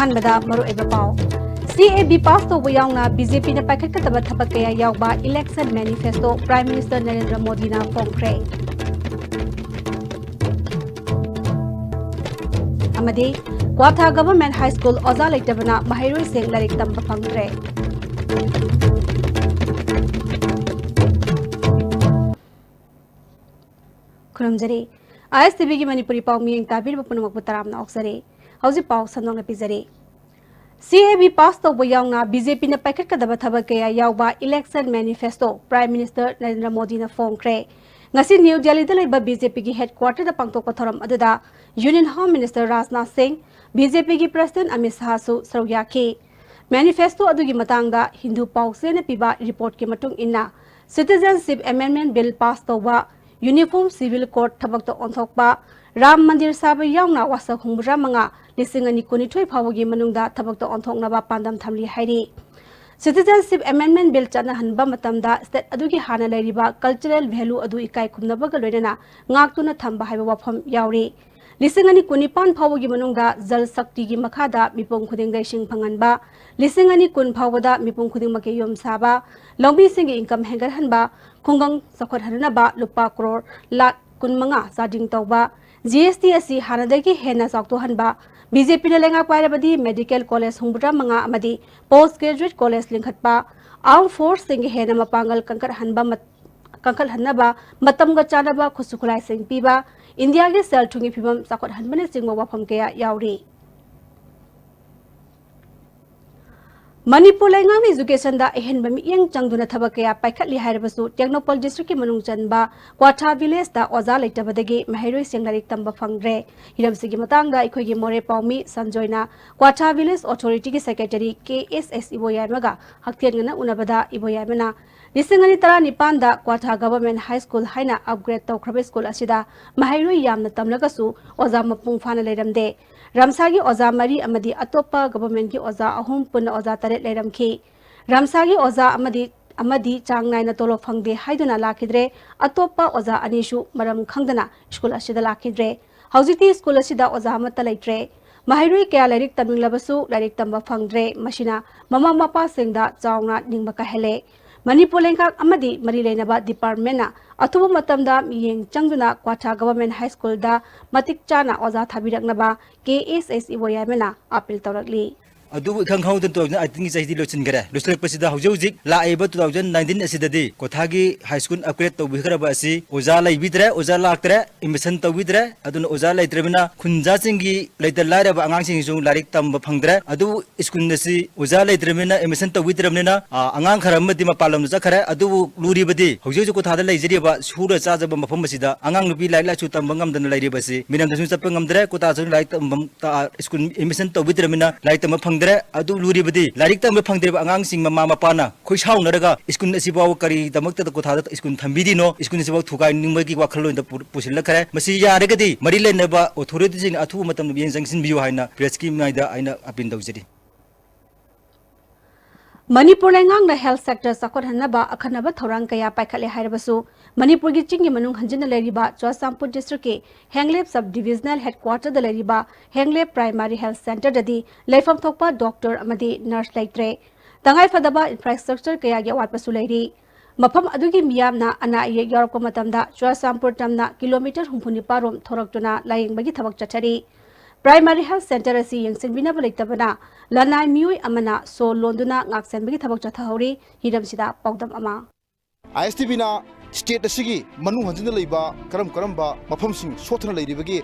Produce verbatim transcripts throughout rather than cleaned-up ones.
ꯑꯍꯥꯟꯕꯗ ꯃꯔꯨꯑꯣꯏꯕ ꯄꯥꯎ꯫ ꯁꯤ ꯑꯦ ꯕꯤ ꯄꯥꯁ ꯇꯧꯕ ꯌꯥꯎꯅ ꯕꯤ ꯖꯦ ꯄꯤꯅ ꯄꯥꯏꯈꯠꯀꯗꯕ ꯊꯕꯛ ꯀꯌꯥ ꯌꯥꯎꯕ election manifesto Prime Minister Narendra ꯃꯣꯗꯤꯅ ꯐꯣꯡꯈ꯭ꯔꯦ꯫ ꯑꯃꯗꯤ ꯀ꯭ꯋꯥꯊꯥ Government High School ꯑꯣꯖꯥ ꯂꯩꯇꯕꯅ ꯃꯍꯩꯔꯣꯏꯁꯤꯡ ꯂꯥꯏꯔꯤꯛ ꯇꯝꯕ ꯐꯪꯗ꯭ꯔꯦ꯫ ꯈꯨꯔꯨꯝꯖꯔꯤ꯫ ꯑꯥꯏ ꯑꯦꯁ ꯇꯤ ꯚꯤꯒꯤ ꯃꯅꯤꯄꯨꯔꯤ ꯄꯥꯎ ꯃꯤꯠꯌꯦꯡ ꯇꯥꯕꯤꯔꯤꯕ ꯄꯨꯝꯅꯃꯛꯄꯨ ꯇꯔꯥꯝꯅ ꯑꯣꯛꯆꯔꯤ꯫ ꯍꯧꯖꯤꯛ ꯄꯥꯎ ꯁꯟꯗꯣꯛꯅ ꯄꯤꯖꯔꯤ꯫ ꯁꯤ ꯑꯦ ꯕꯤ ꯄꯥꯁ ꯇꯧꯕ ꯌꯥꯎꯅ ꯕꯤ ꯖꯦ ꯄꯤꯅ ꯄꯥꯏꯈꯠꯀꯗꯕ ꯊꯕꯛ ꯀꯌꯥ ꯌꯥꯎꯕ election manifesto Prime Minister Narendra ꯃꯣꯗꯤꯅ ꯐꯣꯡꯈ꯭ꯔꯦ꯫ ꯉꯁꯤ ꯅ꯭ꯌꯨ ꯗꯦꯜꯂꯤꯗ ꯂꯩꯕ ꯕꯤ ꯖꯦ ꯄꯤꯒꯤ headquarterꯗ ꯄꯥꯡꯊꯣꯛꯄ ꯊꯧꯔꯝ ꯑꯗꯨꯗ Union Home Minister ꯔꯥꯖꯅꯥꯊ ꯁꯤꯡ, ꯕꯤ ꯖꯦ ꯄꯤꯒꯤ President ꯑꯃꯤꯠ ꯁꯥꯍꯁꯨ ꯁꯔꯨꯛ ꯌꯥꯈꯤ꯫ Manifesto ꯑꯗꯨꯒꯤ ꯃꯇꯥꯡꯗ ꯍꯤꯟꯗꯨ ꯄꯥꯎꯆꯦꯅ ꯄꯤꯕ reportꯀꯤ ꯃꯇꯨꯡ ꯏꯟꯅ, Citizenship Amendment Bill pass ꯇꯧꯕ, Uniform Civil Code ꯊꯕꯛꯇ ꯑꯣꯟꯊꯣꯛꯄ, ꯔꯥꯝ ꯃꯟꯗꯤꯔ ꯁꯥꯕ ꯌꯥꯎꯅ ꯋꯥꯁꯛ ꯍꯨꯝꯐꯨꯇꯔꯥ ꯃꯉꯥ ꯂꯤꯁꯤꯡ ꯑꯅꯤ ꯀꯨꯟꯅꯤꯊꯣꯏ ꯐꯥꯎꯕꯒꯤ ꯃꯅꯨꯡꯗ ꯊꯕꯛꯇ ꯑꯣꯟꯊꯣꯛꯅꯕ ꯄꯥꯟꯗꯝ ꯊꯝꯂꯤ ꯍꯥꯏꯔꯤ꯫ Citizenship Amendment Bill ꯆꯠꯅꯍꯟꯕ ꯃꯇꯝꯗ state ꯑꯗꯨꯒꯤ ꯍꯥꯟꯅ ꯂꯩꯔꯤꯕ cultural value ꯑꯗꯨ ꯏꯀꯥꯏ ꯈꯨꯝꯅꯕꯒ ꯂꯣꯏꯅꯅ ꯉꯥꯛꯇꯨꯅ ꯊꯝꯕ ꯍꯥꯏꯕ ꯋꯥꯐꯝ ꯌꯥꯎꯔꯤ꯫ ꯂꯤꯁꯤꯡ ꯑꯅꯤ ꯀꯨꯟꯅꯤꯄꯥꯟ ꯐꯥꯎꯕꯒꯤ ꯃꯅꯨꯡꯗ ꯖꯜ ꯁꯛꯇꯤꯒꯤ ꯃꯈꯥꯗ ꯃꯤꯄꯨꯝ ꯈꯨꯗꯤꯡꯗ ꯏꯁꯤꯡ ꯐꯪꯍꯟꯕ, ꯂꯤꯁꯤꯡ ꯑꯅꯤ ꯀꯨꯟ ꯐꯥꯎꯕꯗ ꯃꯤꯄꯨꯝ ꯈꯨꯗꯤꯡꯃꯛꯀꯤ ꯌꯨꯝ ꯁꯥꯕ, ꯂꯧꯃꯤꯁꯤꯡꯒꯤ income ꯍꯦꯟꯒꯠꯍꯟꯕ, ꯈꯨꯡꯒꯪ ꯆꯥꯎꯈꯠꯍꯟꯅꯕ ꯂꯨꯄꯥ ꯀ꯭ꯔꯣꯔ ꯂꯥꯈ ꯀꯨꯟꯃꯉꯥ ꯆꯥꯗꯤꯡ ꯇꯧꯕ, ꯖꯤ ꯑꯦꯁ ꯇꯤ ꯑꯁꯤ ꯍꯥꯟꯅꯗꯒꯤ ꯍꯦꯟꯅ ꯆꯥꯎꯊꯣꯛꯍꯟꯕ, ꯕꯤ ꯖꯦ ꯄꯤꯅ ꯂꯩꯉꯥꯛ ꯄꯥꯏꯔꯕꯗꯤ medical college ꯍꯨꯝꯐꯨꯇꯔꯥ ꯃꯉꯥ ꯑꯃꯗꯤ post graduate college ꯂꯤꯡꯈꯠꯄ, armed forceꯁꯤꯡꯒꯤ ꯍꯦꯟꯅ ꯃꯄꯥꯡꯒꯜ ꯀꯟꯈꯠꯍꯟꯕ ꯃꯠ-, ꯀꯟꯈꯠꯍꯟꯅꯕ ꯃꯇꯝꯒ ꯆꯥꯟꯅꯕ ꯈꯨꯠꯁꯨ ꯈꯨꯠꯂꯥꯏꯁꯤꯡ ꯄꯤꯕ, ꯏꯟꯗꯤꯌꯥꯒꯤ ꯁꯦꯜ ꯊꯨꯝꯒꯤ ꯐꯤꯕꯝ ꯆꯥꯎꯈꯠꯍꯟꯕꯅꯆꯤꯡꯕ ꯋꯥꯐꯝ ꯀꯌꯥ ꯌꯥꯎꯔꯤ꯫ ꯃꯅꯤꯄꯨꯔ ꯂꯩꯉꯥꯛꯅ educationꯗ ꯑꯍꯦꯟꯕ ꯃꯤꯠꯌꯦꯡ ꯆꯪꯗꯨꯅ ꯊꯕꯛ ꯀꯌꯥ ꯄꯥꯏꯈꯠꯂꯤ ꯍꯥꯏꯔꯕꯁꯨ, ꯇꯦꯡꯅꯧꯄꯜ districtꯀꯤ ꯃꯅꯨꯡ ꯆꯟꯕ ꯀ꯭ꯋꯥꯊꯥ villageꯇ ꯑꯣꯖꯥ ꯂꯩꯇꯕꯗꯒꯤ ꯃꯍꯩꯔꯣꯏꯁꯤꯡ ꯂꯥꯏꯔꯤꯛ ꯇꯝꯕ ꯐꯪꯗ꯭ꯔꯦ꯫ ꯍꯤꯔꯝꯁꯤꯒꯤ ꯃꯇꯥꯡꯗ ꯑꯩꯈꯣꯏꯒꯤ ꯃꯣꯔꯦ ꯄꯥꯎꯃꯤ ꯁꯟꯖꯣꯏꯅ ꯀ꯭ꯋꯥꯊꯥ village authorityꯒꯤ secretary ꯀꯦ ꯑꯦꯁ ꯑꯦꯁ ꯏꯕꯣꯌꯥꯏꯃꯒ ꯍꯛꯊꯦꯡꯅꯅ ꯎꯅꯕꯗ, ꯏꯕꯣꯌꯥꯏꯃꯅ ꯂꯤꯁꯤꯡ ꯑꯅꯤ ꯇꯔꯥꯅꯤꯄꯥꯟꯗ ꯀ꯭ꯋꯥꯊꯥ government high school ꯍꯥꯏꯅ upgrade ꯇꯧꯈ꯭ꯔꯕ school ꯑꯁꯤꯗ ꯃꯍꯩꯔꯣꯏ ꯌꯥꯝꯅ ꯇꯝꯂꯒꯁꯨ ꯑꯣꯖꯥ ꯃꯄꯨꯡ ꯐꯥꯅ ꯂꯩꯔꯝꯗꯦ꯫ ꯔꯝꯁꯥꯒꯤ ꯑꯣꯖꯥ ꯃꯔꯤ ꯑꯃꯗꯤ ꯑꯇꯣꯞꯄ governmentꯀꯤ ꯑꯣꯖꯥ ꯑꯍꯨꯝ, ꯄꯨꯟꯅ ꯑꯣꯖꯥ ꯇꯔꯦꯠ ꯂꯩꯔꯝꯈꯤ꯫ ꯔꯝꯁꯥꯒꯤ ꯑꯣꯖꯥ ꯑꯃꯗꯤ, ꯑꯃꯗꯤ ꯆꯥꯡ ꯅꯥꯏꯅ ꯇꯣꯂꯣꯞ ꯐꯪꯗꯦ ꯍꯥꯏꯗꯨꯅ ꯂꯥꯛꯈꯤꯗ꯭ꯔꯦ꯫ ꯑꯇꯣꯞꯄ ꯑꯣꯖꯥ ꯑꯅꯤꯁꯨ ꯃꯔꯝ ꯈꯪꯗꯅ school ꯑꯁꯤꯗ ꯂꯥꯛꯈꯤꯗ꯭ꯔꯦ꯫ ꯍꯧꯖꯤꯛꯇꯤ school ꯑꯁꯤꯗ ꯑꯣꯖꯥ ꯑꯃꯠꯇ ꯂꯩꯇ꯭ꯔꯦ꯫ ꯃꯍꯩꯔꯣꯏ ꯀꯌꯥ ꯂꯥꯏꯔꯤꯛ ꯇꯝꯅꯤꯡꯂꯕꯁꯨ ꯂꯥꯏꯔꯤꯛ ꯇꯝꯕ ꯐꯪꯗ꯭ꯔꯦ꯫ ꯃꯁꯤꯅ ꯃꯃꯥ ꯃꯄꯥꯁꯤꯡꯗ ꯆꯥꯎꯅ ꯅꯤꯡꯕ ꯀꯥꯏꯍꯜꯂꯦ꯫ ꯃꯅꯤꯄꯨꯔ ꯂꯩꯉꯥꯛ ꯑꯃꯗꯤ ꯃꯔꯤ ꯂꯩꯅꯕ ꯗꯤꯄꯥꯔꯠꯃꯦꯟꯅ ꯑꯊꯨꯕ ꯃꯇꯝꯗ ꯃꯤꯠꯌꯦꯡ ꯆꯪꯗꯨꯅ ꯀ꯭ꯋꯥꯊꯥ ꯒꯚꯔꯟꯃꯦꯟꯠ ꯍꯥꯏ ꯁ꯭ꯀꯨꯜꯗ ꯃꯇꯤꯛ ꯆꯥꯅ ꯑꯣꯖꯥ ꯊꯥꯕꯤꯔꯛꯅꯕ ꯀꯦ ꯑꯦꯁ ꯑꯦꯁ ꯏꯕꯣꯌꯥꯏꯃꯅ ꯑꯄꯤꯜ ꯇꯧꯔꯛꯂꯤ꯫ ꯑꯗꯨꯕꯨ ꯏꯈꯪ ꯈꯪꯍꯧꯗꯅ two thousand eighteen ꯒꯤ ꯆꯍꯤꯗꯤ ꯂꯣꯏꯁꯤꯟꯈꯔꯦ꯫ ꯂꯣꯏꯁꯤꯜꯂꯛꯄꯁꯤꯗ ꯍꯧꯖꯤꯛ ꯍꯧꯖꯤꯛ ꯂꯥꯛꯏꯕ two thousand nineteen ꯑꯁꯤꯗꯗꯤ ꯀ꯭ꯋꯥꯊꯥꯒꯤ ꯍꯥꯏ ꯁ꯭ꯀꯨꯜ ꯑꯞꯒ꯭ꯔꯦꯗ ꯇꯧꯕꯤꯈ꯭ꯔꯕ ꯑꯁꯤ ꯑꯣꯖꯥ ꯂꯩꯕꯤꯗ꯭ꯔꯦ, ꯑꯣꯖꯥ ꯂꯥꯛꯇ꯭ꯔꯦ, ꯑꯦꯗꯃꯤꯁꯟ ꯇꯧꯕꯤꯗ꯭ꯔꯦ꯫ ꯑꯗꯨꯅ ꯑꯣꯖꯥ ꯂꯩꯇ꯭ꯔꯕꯅꯤꯅ ꯈꯨꯟꯖꯥꯁꯤꯡꯒꯤ ꯂꯩꯇ ꯂꯥꯏꯔꯕ ꯑꯉꯥꯡꯁꯤꯡꯁꯨ ꯂꯥꯏꯔꯤꯛ ꯇꯝꯕ ꯐꯪꯗ꯭ꯔꯦ꯫ ꯑꯗꯨꯕꯨ ꯁ꯭ꯀꯨꯜ ꯑꯁꯤ ꯑꯣꯖꯥ ꯂꯩꯇ꯭ꯔꯕꯅꯤꯅ, ꯑꯦꯗꯃꯤꯁꯟ ꯇꯧꯕꯤꯗ꯭ꯔꯕꯅꯤꯅ, ꯑ, ꯑꯉꯥꯡ ꯈꯔ ꯑꯃꯗꯤ ꯃꯄꯥꯟ ꯂꯝꯗ ꯆꯠꯈ꯭ꯔꯦ꯫ ꯑꯗꯨꯕꯨ ꯂꯨꯔꯤꯕꯗꯤ ꯍꯧꯖꯤꯛ ꯍꯧꯖꯤꯛ ꯀ꯭ꯋꯥꯊꯥꯗ ꯂꯩꯖꯔꯤꯕ ꯁꯨꯔ ꯆꯥꯖꯕ ꯃꯐꯝ ꯑꯁꯤꯗ ꯑꯉꯥꯡ ꯅꯨꯄꯤ ꯂꯥꯏꯔꯤꯛ ꯂꯥꯏꯁꯨ ꯇꯝꯕ ꯉꯝꯗꯅ ꯂꯩꯔꯤꯕꯁꯤ, ꯃꯤꯅꯝꯗꯁꯨ ꯆꯠꯄ ꯉꯝꯗ꯭ꯔꯦ, ꯀ꯭ꯋꯥꯊꯥꯁꯨ ꯂꯥꯏꯔꯤꯛ ꯇꯝꯐꯝ ꯇ-, ꯁ꯭ꯀꯨꯜ ꯑꯦꯗꯃꯤꯁꯟ ꯇꯧꯕꯤꯗ꯭ꯔꯕꯅꯤꯅ ꯂꯥꯏꯔꯤꯛ ꯇꯝꯕ ꯐꯪꯗ꯭ꯔꯦ꯫ ꯑꯗꯨ ꯂꯨꯔꯤꯕꯗꯤ ꯂꯥꯏꯔꯤꯛ ꯇꯝꯕ ꯐꯪꯗ꯭ꯔꯤꯕ ꯑꯉꯥꯡꯁꯤꯡ ꯃꯃꯥ ꯃꯄꯥꯅ ꯈꯣꯏ ꯁꯥꯎꯅꯔꯒ ꯁ꯭ꯀꯨꯜ ꯑꯁꯤꯐꯥꯎ ꯀꯔꯤꯗꯃꯛꯇꯗ ꯀ꯭ꯋꯥꯊꯥꯗ ꯁ꯭ꯀꯨꯜ ꯊꯝꯕꯤꯔꯤꯅꯣ, ꯁ꯭ꯀꯨꯜ ꯑꯁꯤꯐꯥꯎ ꯊꯨꯒꯥꯏꯅꯤꯡꯕꯒꯤ ꯋꯥꯈꯜꯂꯣꯟꯗ ꯄꯨ-, ꯄꯨꯁꯤꯜꯂꯛꯈ꯭ꯔꯦ꯫ ꯃꯁꯤ ꯌꯥꯔꯒꯗꯤ ꯃꯔꯤ ꯂꯩꯅꯕ ꯑꯣꯊꯣꯔꯤꯇꯤꯁꯤꯡꯅ ꯑꯊꯨꯕ ꯃꯇꯝꯗ ꯃꯤꯠꯌꯦꯡ ꯆꯪꯁꯤꯟꯕꯤꯌꯨ ꯍꯥꯏꯅ ꯄ꯭ꯔꯦꯁꯀꯤ ꯃꯥꯏꯗ ꯑꯩꯅ ꯑꯄꯤꯜ ꯇꯧꯖꯔꯤ꯫ ꯃꯅꯤꯄꯨꯔ ꯂꯩꯉꯥꯛꯅ ꯍꯦꯜꯊ ꯁꯦꯛꯇꯔ ꯆꯥꯎꯈꯠꯍꯟꯅꯕ ꯑꯈꯟꯅꯕ ꯊꯧꯔꯥꯡ ꯀꯌꯥ ꯄꯥꯏꯈꯠꯂꯦ ꯍꯥꯏꯔꯕꯁꯨ, ꯃꯅꯤꯄꯨꯔꯒꯤ ꯆꯤꯡꯒꯤ ꯃꯅꯨꯡ ꯍꯟꯖꯤꯟꯅ ꯂꯩꯔꯤꯕ ꯆꯨꯔꯆꯥꯟꯄꯨꯔ ꯗꯤꯁꯇ꯭ꯔꯤꯛꯀꯤ ꯍꯦꯡꯂꯦꯞ ꯁꯕ ꯗꯤꯕꯤꯖꯅꯦꯜ ꯍꯦꯗꯀ꯭ꯋꯥꯇꯔꯗ ꯂꯩꯔꯤꯕ ꯍꯦꯡꯂꯦꯞ ꯄ꯭ꯔꯥꯏꯃꯥꯔꯤ ꯍꯦꯜꯊ ꯁꯦꯟꯇꯔꯗꯗꯤ ꯂꯩꯐꯝ ꯊꯣꯛꯄ ꯗꯣꯛꯇꯔ ꯑꯃꯗꯤ ꯅꯔꯁ ꯂꯩꯇ꯭ꯔꯦ꯫ ꯇꯉꯥꯏꯐꯗꯕ ꯏꯟꯐ꯭ꯔꯥꯁ꯭ꯇ꯭ꯔꯛꯆꯔ ꯀꯌꯥꯒꯤ ꯑꯋꯥꯠꯄꯁꯨ ꯂꯩꯔꯤ꯫ ꯃꯐꯝ ꯑꯗꯨꯒꯤ ꯃꯤꯌꯥꯝꯅ ꯑꯅꯥ ꯑꯌꯦꯛ ꯌꯥꯎꯔꯛꯄ ꯃꯇꯝꯗ ꯆꯨꯔꯆꯥꯟꯄꯨꯔ ꯇꯝꯅ ꯀꯤꯂꯣꯃꯤꯇꯔ ꯍꯨꯝꯐꯨ ꯅꯤꯄꯥꯟ ꯔꯣꯝ ꯊꯣꯔꯛꯇꯨꯅ ꯂꯥꯌꯦꯡꯕꯒꯤ ꯊꯕꯛ ꯆꯠꯊꯔꯤ꯫ ꯄ꯭ꯔꯥꯏꯃꯥꯔꯤ ꯍꯦꯜꯊ ꯁꯦꯟꯇꯔ ꯑꯁꯤ ꯌꯦꯡꯁꯤꯟꯕꯤꯅꯕ ꯂꯩꯇꯕꯅ ꯂꯅꯥꯏ ꯃꯤꯑꯣꯏ ꯑꯃꯅ ꯁꯣ ꯂꯣꯟꯗꯨꯅ ꯉꯥꯛꯁꯦꯟꯕꯒꯤ ꯊꯕꯛ ꯆꯠꯊꯍꯧꯔꯤ꯫ ꯍꯤꯔꯝꯁꯤꯗ ꯄꯥꯎꯗꯝ ꯑꯃ꯫ ꯑꯥꯏ ꯑꯦꯁ ꯇꯤ ꯚꯤꯅ ꯁ꯭ꯇꯦꯠ ꯑꯁꯤꯒꯤ ꯃꯅꯨꯡ ꯍꯟꯖꯤꯟꯅ ꯂꯩꯕ ꯀꯔꯝ ꯀꯔꯝꯕ ꯃꯐꯝꯁꯤꯡ ꯁꯣꯠꯊꯅ ꯂꯩꯔꯤꯕꯒꯦ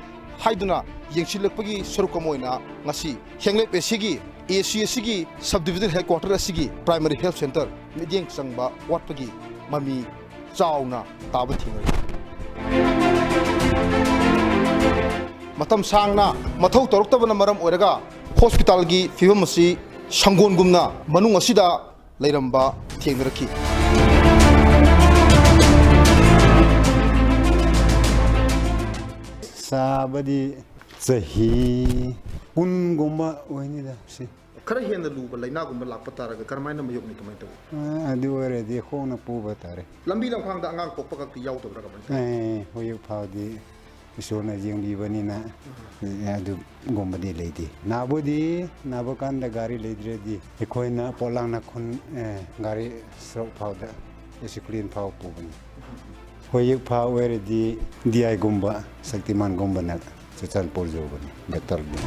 ꯍꯥꯏꯗꯨꯅ ꯌꯦꯡꯁꯤꯜꯂꯛꯄꯒꯤ ꯁꯔꯨꯛ ꯑꯃ ꯑꯣꯏꯅ ꯉꯁꯤ ꯍꯦꯡꯂꯦꯞ ꯑꯦ ꯁꯤꯒꯤ, ꯑꯦ ꯁꯤ ꯑꯦ ꯁꯤꯒꯤ ꯁꯕ ꯗꯤꯕꯤꯖꯅꯦꯜ ꯍꯦꯗꯀ꯭ꯋꯥꯇꯔ ꯑꯁꯤꯒꯤ ꯄ꯭ꯔꯥꯏꯃꯥꯔꯤ ꯍꯦꯜꯊ ꯁꯦꯟꯇꯔ ꯃꯤꯠꯌꯦꯡ ꯆꯪꯕ ꯋꯥꯠꯄꯒꯤ ꯃꯃꯤ ꯆꯥꯎꯅ ꯇꯥꯕ ꯊꯦꯡꯅꯔꯤ꯫ ꯃꯇꯝ ꯁꯥꯡꯅ ꯃꯊꯧ ꯇꯧꯔꯛꯇꯕꯅ ꯃꯔꯝ ꯑꯣꯏꯔꯒ ꯍꯣꯁꯄꯤꯇꯥꯜꯒꯤ ꯐꯤꯕꯝ ꯑꯁꯤ ꯁꯪꯒꯣꯟꯒꯨꯝꯅ ꯃꯅꯨꯡ ꯑꯁꯤꯗ ꯂꯩꯔꯝꯕ ꯊꯦꯡꯅꯔꯛꯈꯤ꯫ ꯆꯥꯕꯗꯤ ꯆꯍꯤ ꯀꯨꯟꯒꯨꯝꯕ ꯑꯣꯏꯅꯤꯗ ꯁꯤ꯫ ꯈꯔ ꯍꯦꯟꯅ ꯂꯨꯕ ꯂꯥꯏꯅꯥꯒꯨꯝꯕ ꯂꯥꯛꯄ ꯇꯥꯔꯒꯗꯤ ꯀꯔꯝꯍꯥꯏꯅ ꯃꯥꯌꯣꯛꯅꯤ, ꯀꯃꯥꯏꯅ ꯇꯧꯏ? ꯑ, ꯑꯗꯨ ꯑꯣꯏꯔꯗꯤ ꯈꯣꯡꯅ ꯄꯨꯕ ꯇꯥꯔꯦ꯫ ꯂꯝꯕꯤ ꯂꯝꯈꯥꯡꯗ ꯑꯉꯥꯡ ꯄꯣꯛꯄ ꯈꯛꯇꯤ ꯌꯥꯎꯗꯕ꯭ꯔꯥ, ꯀꯃꯥꯏꯅ ꯇꯧꯏ? ꯑꯦ, ꯍꯧꯖꯤꯛ ꯐꯥꯎꯗꯤ ꯏꯁꯣꯔꯅ ꯌꯦꯡꯕꯤꯕꯅꯤꯅ, ꯑꯗꯨꯒꯨꯝꯕꯗꯤ ꯂꯩꯇꯦ꯫ ꯅꯥꯕꯨꯗꯤ, ꯅꯥꯕ ꯀꯥꯟꯗ ꯒꯥꯔꯤ ꯂꯩꯇ꯭ꯔꯗꯤ ꯑꯩꯈꯣꯏꯅ ꯄꯣꯂꯥꯡꯅ ꯈꯨꯟ, ꯑꯦ, ꯒꯥꯔꯤ ꯁꯣꯔꯣꯛ ꯐꯥꯎꯗ, ꯑꯦꯁꯤꯀ꯭ꯂꯤꯟ ꯐꯥꯎ ꯄꯨꯕꯅꯤ꯫ ꯍꯧꯖꯤꯛ ꯐꯥꯎ ꯑꯣꯏꯔꯗꯤ ꯗꯤ ꯑꯥꯏꯒꯨꯝꯕ, ꯁꯛꯇꯤꯃꯥꯟꯒꯨꯝꯕꯅ ꯆꯨꯔꯆꯥꯟꯄꯨꯔ ꯌꯧꯕꯅꯤ ꯗꯣꯛꯇꯔꯗꯤ꯫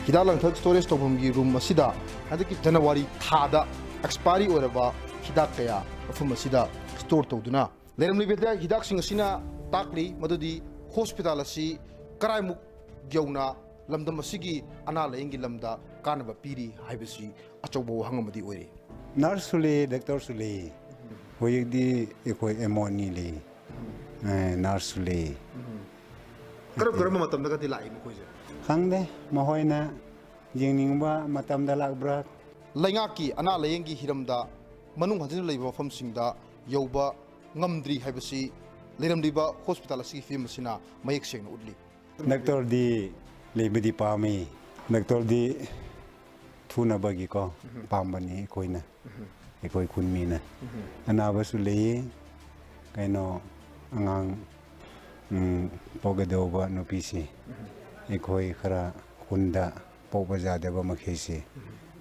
ꯍꯤꯗꯥꯛ ꯂꯥꯡꯊꯛ ꯁ꯭ꯇꯣꯔꯦꯖ ꯇꯧꯐꯝꯒꯤ ꯔꯨꯝ ꯑꯁꯤꯗ ꯍꯟꯗꯛꯀꯤ ꯖꯅꯋꯥꯔꯤ ꯊꯥꯗ ꯑꯦꯛꯁꯄꯥꯏꯔꯤ ꯑꯣꯏꯔꯕ ꯍꯤꯗꯥꯛ ꯀꯌꯥ ꯃꯐꯝ ꯑꯁꯤꯗ ꯁ꯭ꯇꯣꯔ ꯇꯧꯗꯨꯅ ꯂꯩꯔꯝꯂꯤꯕ ꯍꯤꯗꯥꯛꯁꯤꯡ ꯑꯁꯤꯅ ꯇꯥꯛꯂꯤ ꯃꯗꯨꯗꯤ ꯍꯣꯁꯄꯤꯇꯥꯜ ꯑꯁꯤ ꯀꯔꯥꯏꯃꯨꯛ ꯌꯧꯅ ꯂꯝꯗꯝ ꯑꯁꯤꯒꯤ ꯑꯅꯥ ꯂꯥꯌꯦꯡꯒꯤ ꯂꯝꯗ ꯀꯥꯟꯅꯕ ꯄꯤꯔꯤ ꯍꯥꯏꯕꯁꯤ ꯑꯆꯧꯕ ꯋꯥꯍꯪ ꯑꯃꯗꯤ ꯑꯣꯏꯔꯤ꯫ ꯅꯔꯁꯁꯨ ꯂꯩ, ꯗꯣꯛꯇꯔꯁꯨ ꯂꯩ꯫ ꯍꯧꯖꯤꯛꯇꯤ ꯑꯩꯈꯣꯏ ꯑꯦꯝ ꯑꯣ ꯑꯅꯤ ꯂꯩ꯫ ꯑꯦ, ꯅꯔꯁꯁꯨ ꯂꯩ꯫ ꯀꯔꯝ ꯀꯔꯝꯕ ꯃꯇꯝꯗꯒꯗꯤ ꯂꯥꯛꯏ ꯃꯈꯣꯏꯁꯦ? ꯈꯪꯗꯦ, ꯃꯈꯣꯏꯅ ꯌꯦꯡꯅꯤꯡꯕ ꯃꯇꯝꯗ ꯂꯥꯛꯄ꯭ꯔꯥ? ꯂꯩꯉꯥꯛꯀꯤ ꯑꯅꯥ ꯂꯥꯌꯦꯡꯒꯤ ꯍꯤꯔꯝꯗ ꯃꯅꯨꯡ ꯍꯟꯖꯤꯟꯅ ꯂꯩꯕ ꯃꯐꯝꯁꯤꯡꯗ ꯌꯧꯕ ꯉꯝꯗ꯭ꯔꯤ ꯍꯥꯏꯕꯁꯤ ꯂꯩꯔꯝꯂꯤꯕ ꯍꯣꯁꯄꯤꯇꯥꯜ ꯑꯁꯤꯒꯤ ꯐꯤꯕꯝ ꯑꯁꯤꯅ ꯃꯌꯦꯛ ꯁꯦꯡꯅ ꯎꯠꯂꯤ꯫ ꯗꯣꯛꯇꯔꯗꯤ ꯂꯩꯕꯗꯤ ꯄꯥꯝꯃꯤ꯫ ꯗꯣꯛꯇꯔꯗꯤ ꯊꯨꯅꯕꯒꯤꯀꯣ ꯄꯥꯝꯕꯅꯤ ꯑꯩꯈꯣꯏꯅ, ꯑꯩꯈꯣꯏ ꯈꯨꯟ ꯃꯤꯅ꯫ ꯑꯅꯥꯕꯁꯨ ꯂꯩꯌꯦ, ꯀꯩꯅꯣ, ꯑꯉꯥꯡ, ꯎꯝ, ꯄꯣꯛꯀꯗꯧꯕ ꯅꯨꯄꯤꯁꯤ ꯑꯩꯈꯣꯏ ꯈꯔ ꯈꯨꯟꯗ ꯄꯣꯛꯄ ꯌꯥꯗꯕ ꯃꯈꯩꯁꯤ,